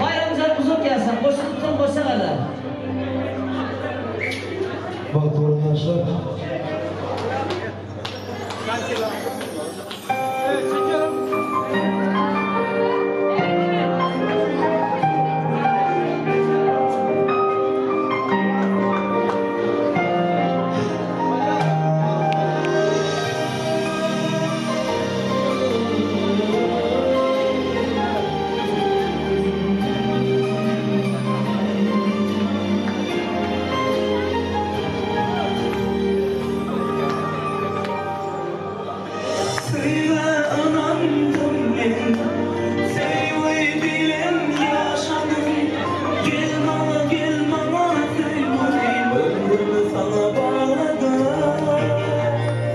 Baýramjan uzak ýaşaň. Goşulypsyň goşa gala. Bagtly boluň ýaşlar. Söýgä ynandym men, söýgi bilen ýaşadym. Gel maňa, gel maňa söýgülim, ömrümi saňa bagladym.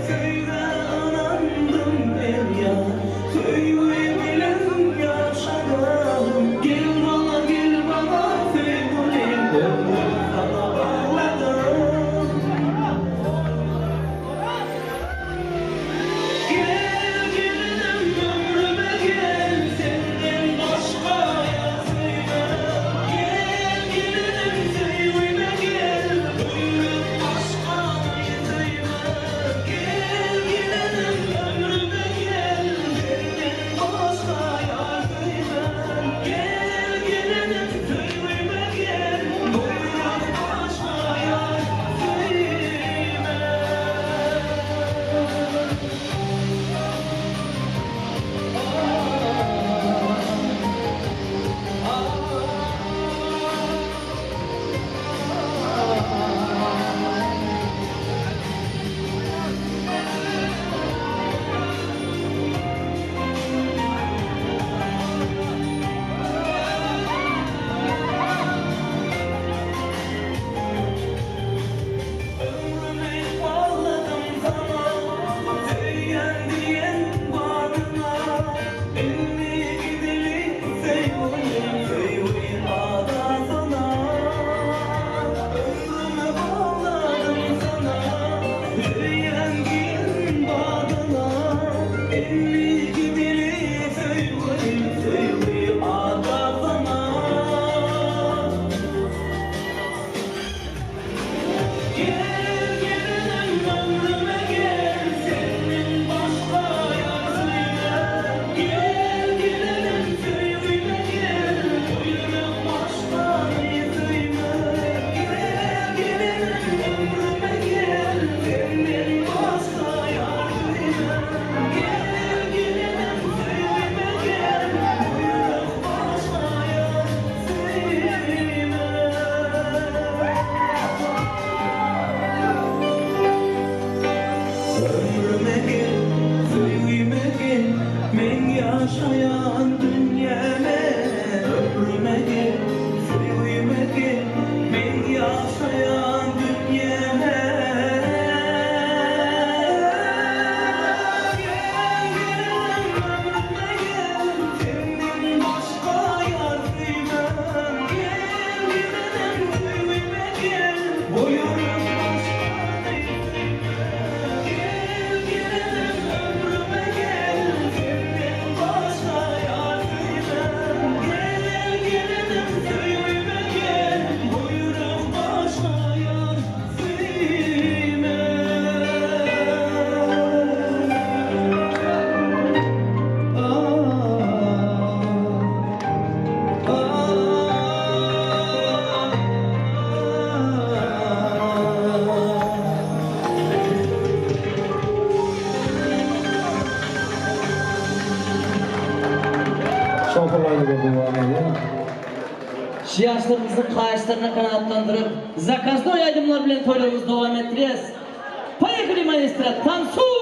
Söýgä ynandym men ýar, söýgi bilen ýaşadym. Gel maňa, gel maňa söýgülim, ömrümi saňa bagladym. Gel gelinim ömrüme gel senden başga ýar söýmem Gel gelinim söýgüme gel ömrüm başgany söýmem Gel gelinim ömrüme gel senden başga ýar söýmem Gel gelinim söýgüme gel ömrüm başga ýar söýmem. Ömrümi bagladym saňa, Söýýän diýen badyňa. Indi gideli söýgülim, Söýgi adasyna. Ömrümi bagladym saňa, Söýýän diýen badyňa. Indi gideli söýgülim, Söýgi adasyna. Gel gelinim ömrüme gel senden başga ýar söýmem Gel gelinim söýgüme gel goýup başgany söýmem Gel gelinim ömrüme gel senden başga ýar söýmem Gel gelinim söýgüme gel goýup başga ýar söýmem. Şu ýaşlarymyzyň haýyşlaryny kanagatlandyryp, zakaznoý aýdymlar bilen toýlarymyzy dowam etdirýäs. Poýehali maestro, tansuý!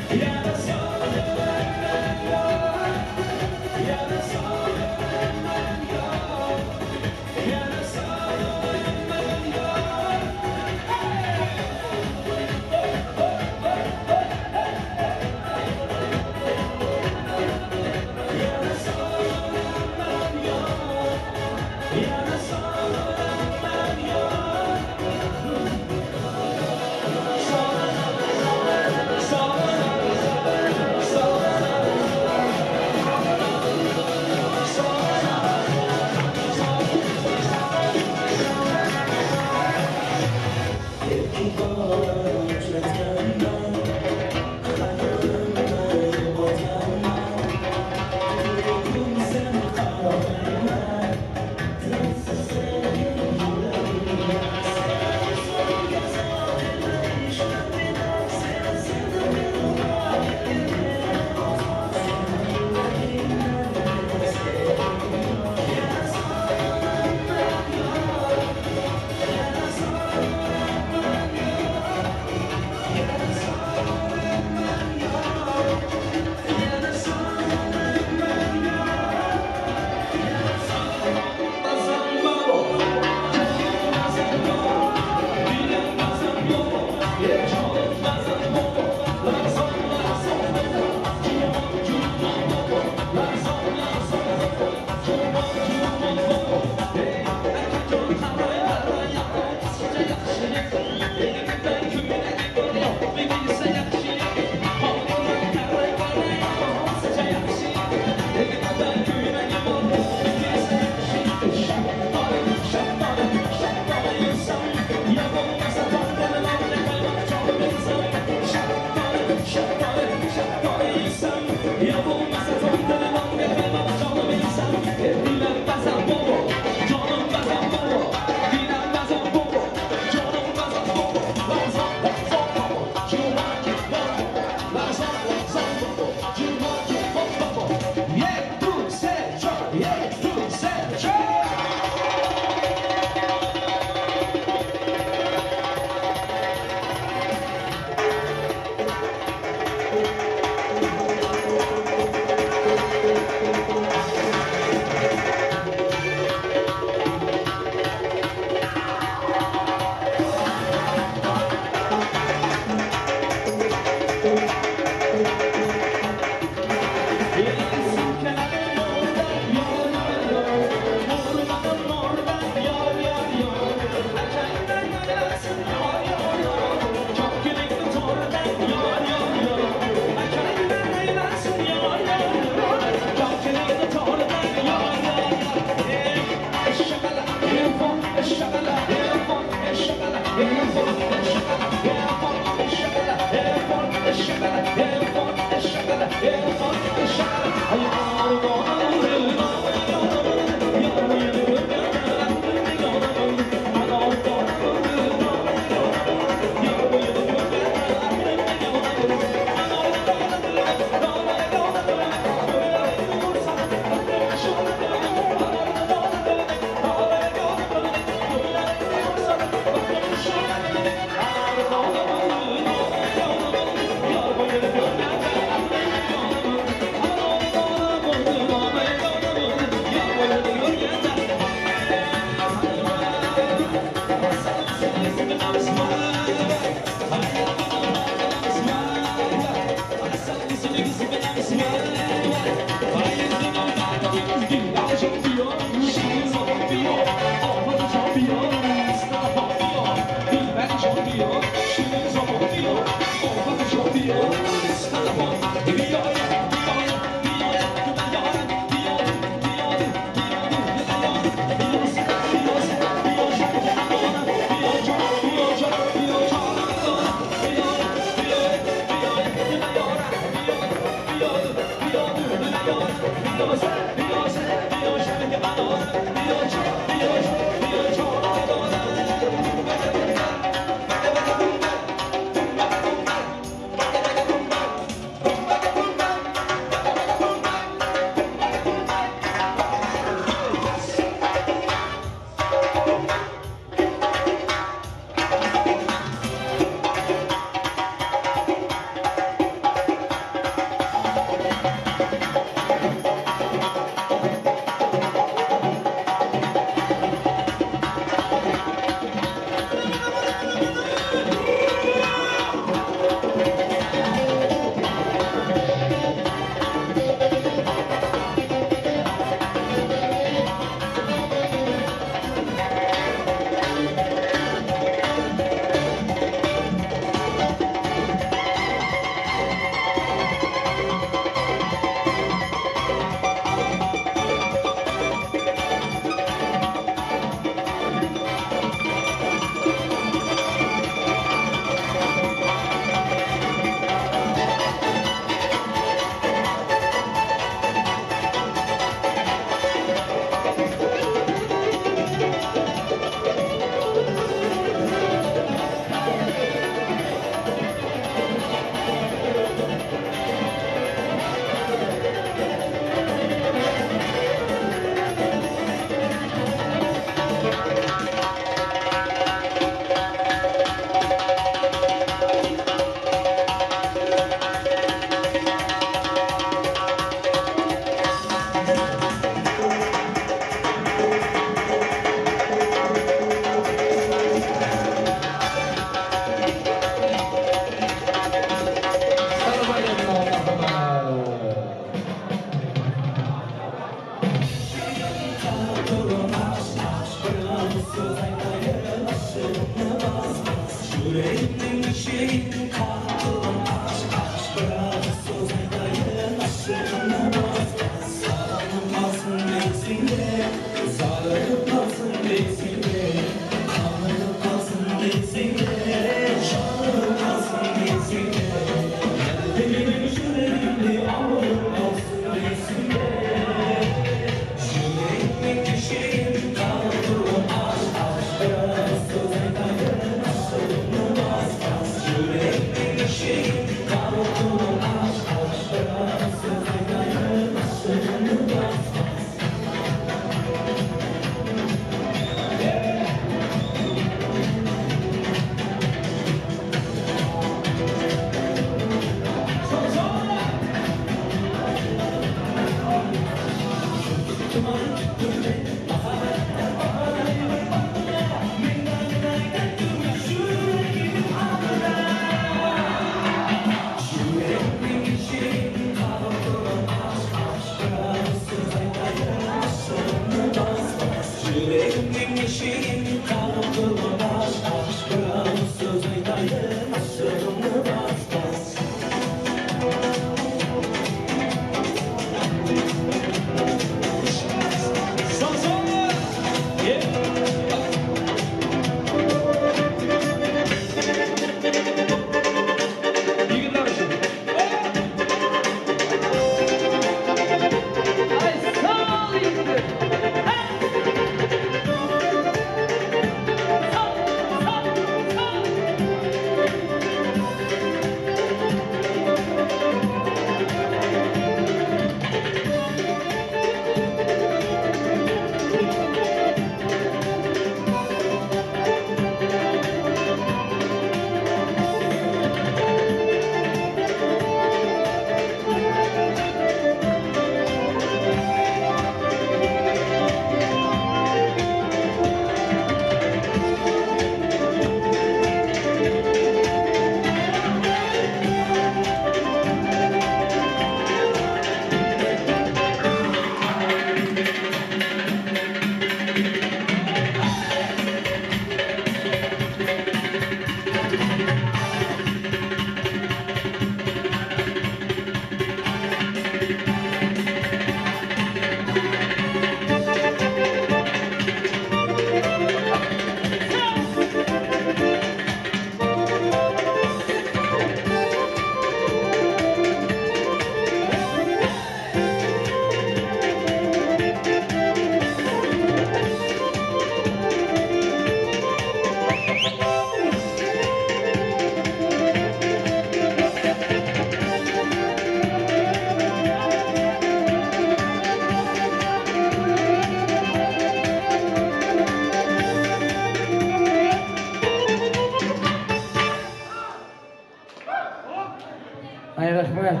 Aý rahmet.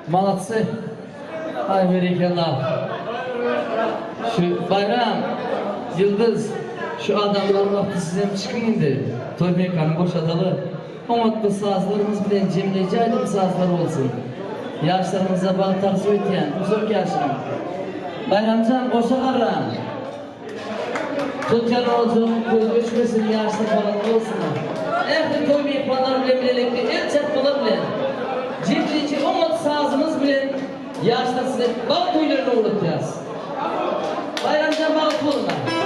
Malatsy. Aý berekella. Şu Baýram, Ýyldyz, şu adamlar wagty sizem çykyň indi. Toý mekany boşadaly. Oňatly sazlarymyz bilen jemleýji aýdym sazlar bolsun. Ýaşlarymyza bagt arzuw etýän uzak ýaşaň. Baýramjan goşa garran. Tutýan ojagyň közi öçmesin ýaşlar bagtly bolsunlar. Ähli toý myhmanlar bilen bilelikde el çarpmalar bilen jemleýji oňat sazymyz bilen ýaşlar size bagt toýlaryny ugratýas. Baýramjan bagtly boluňlar.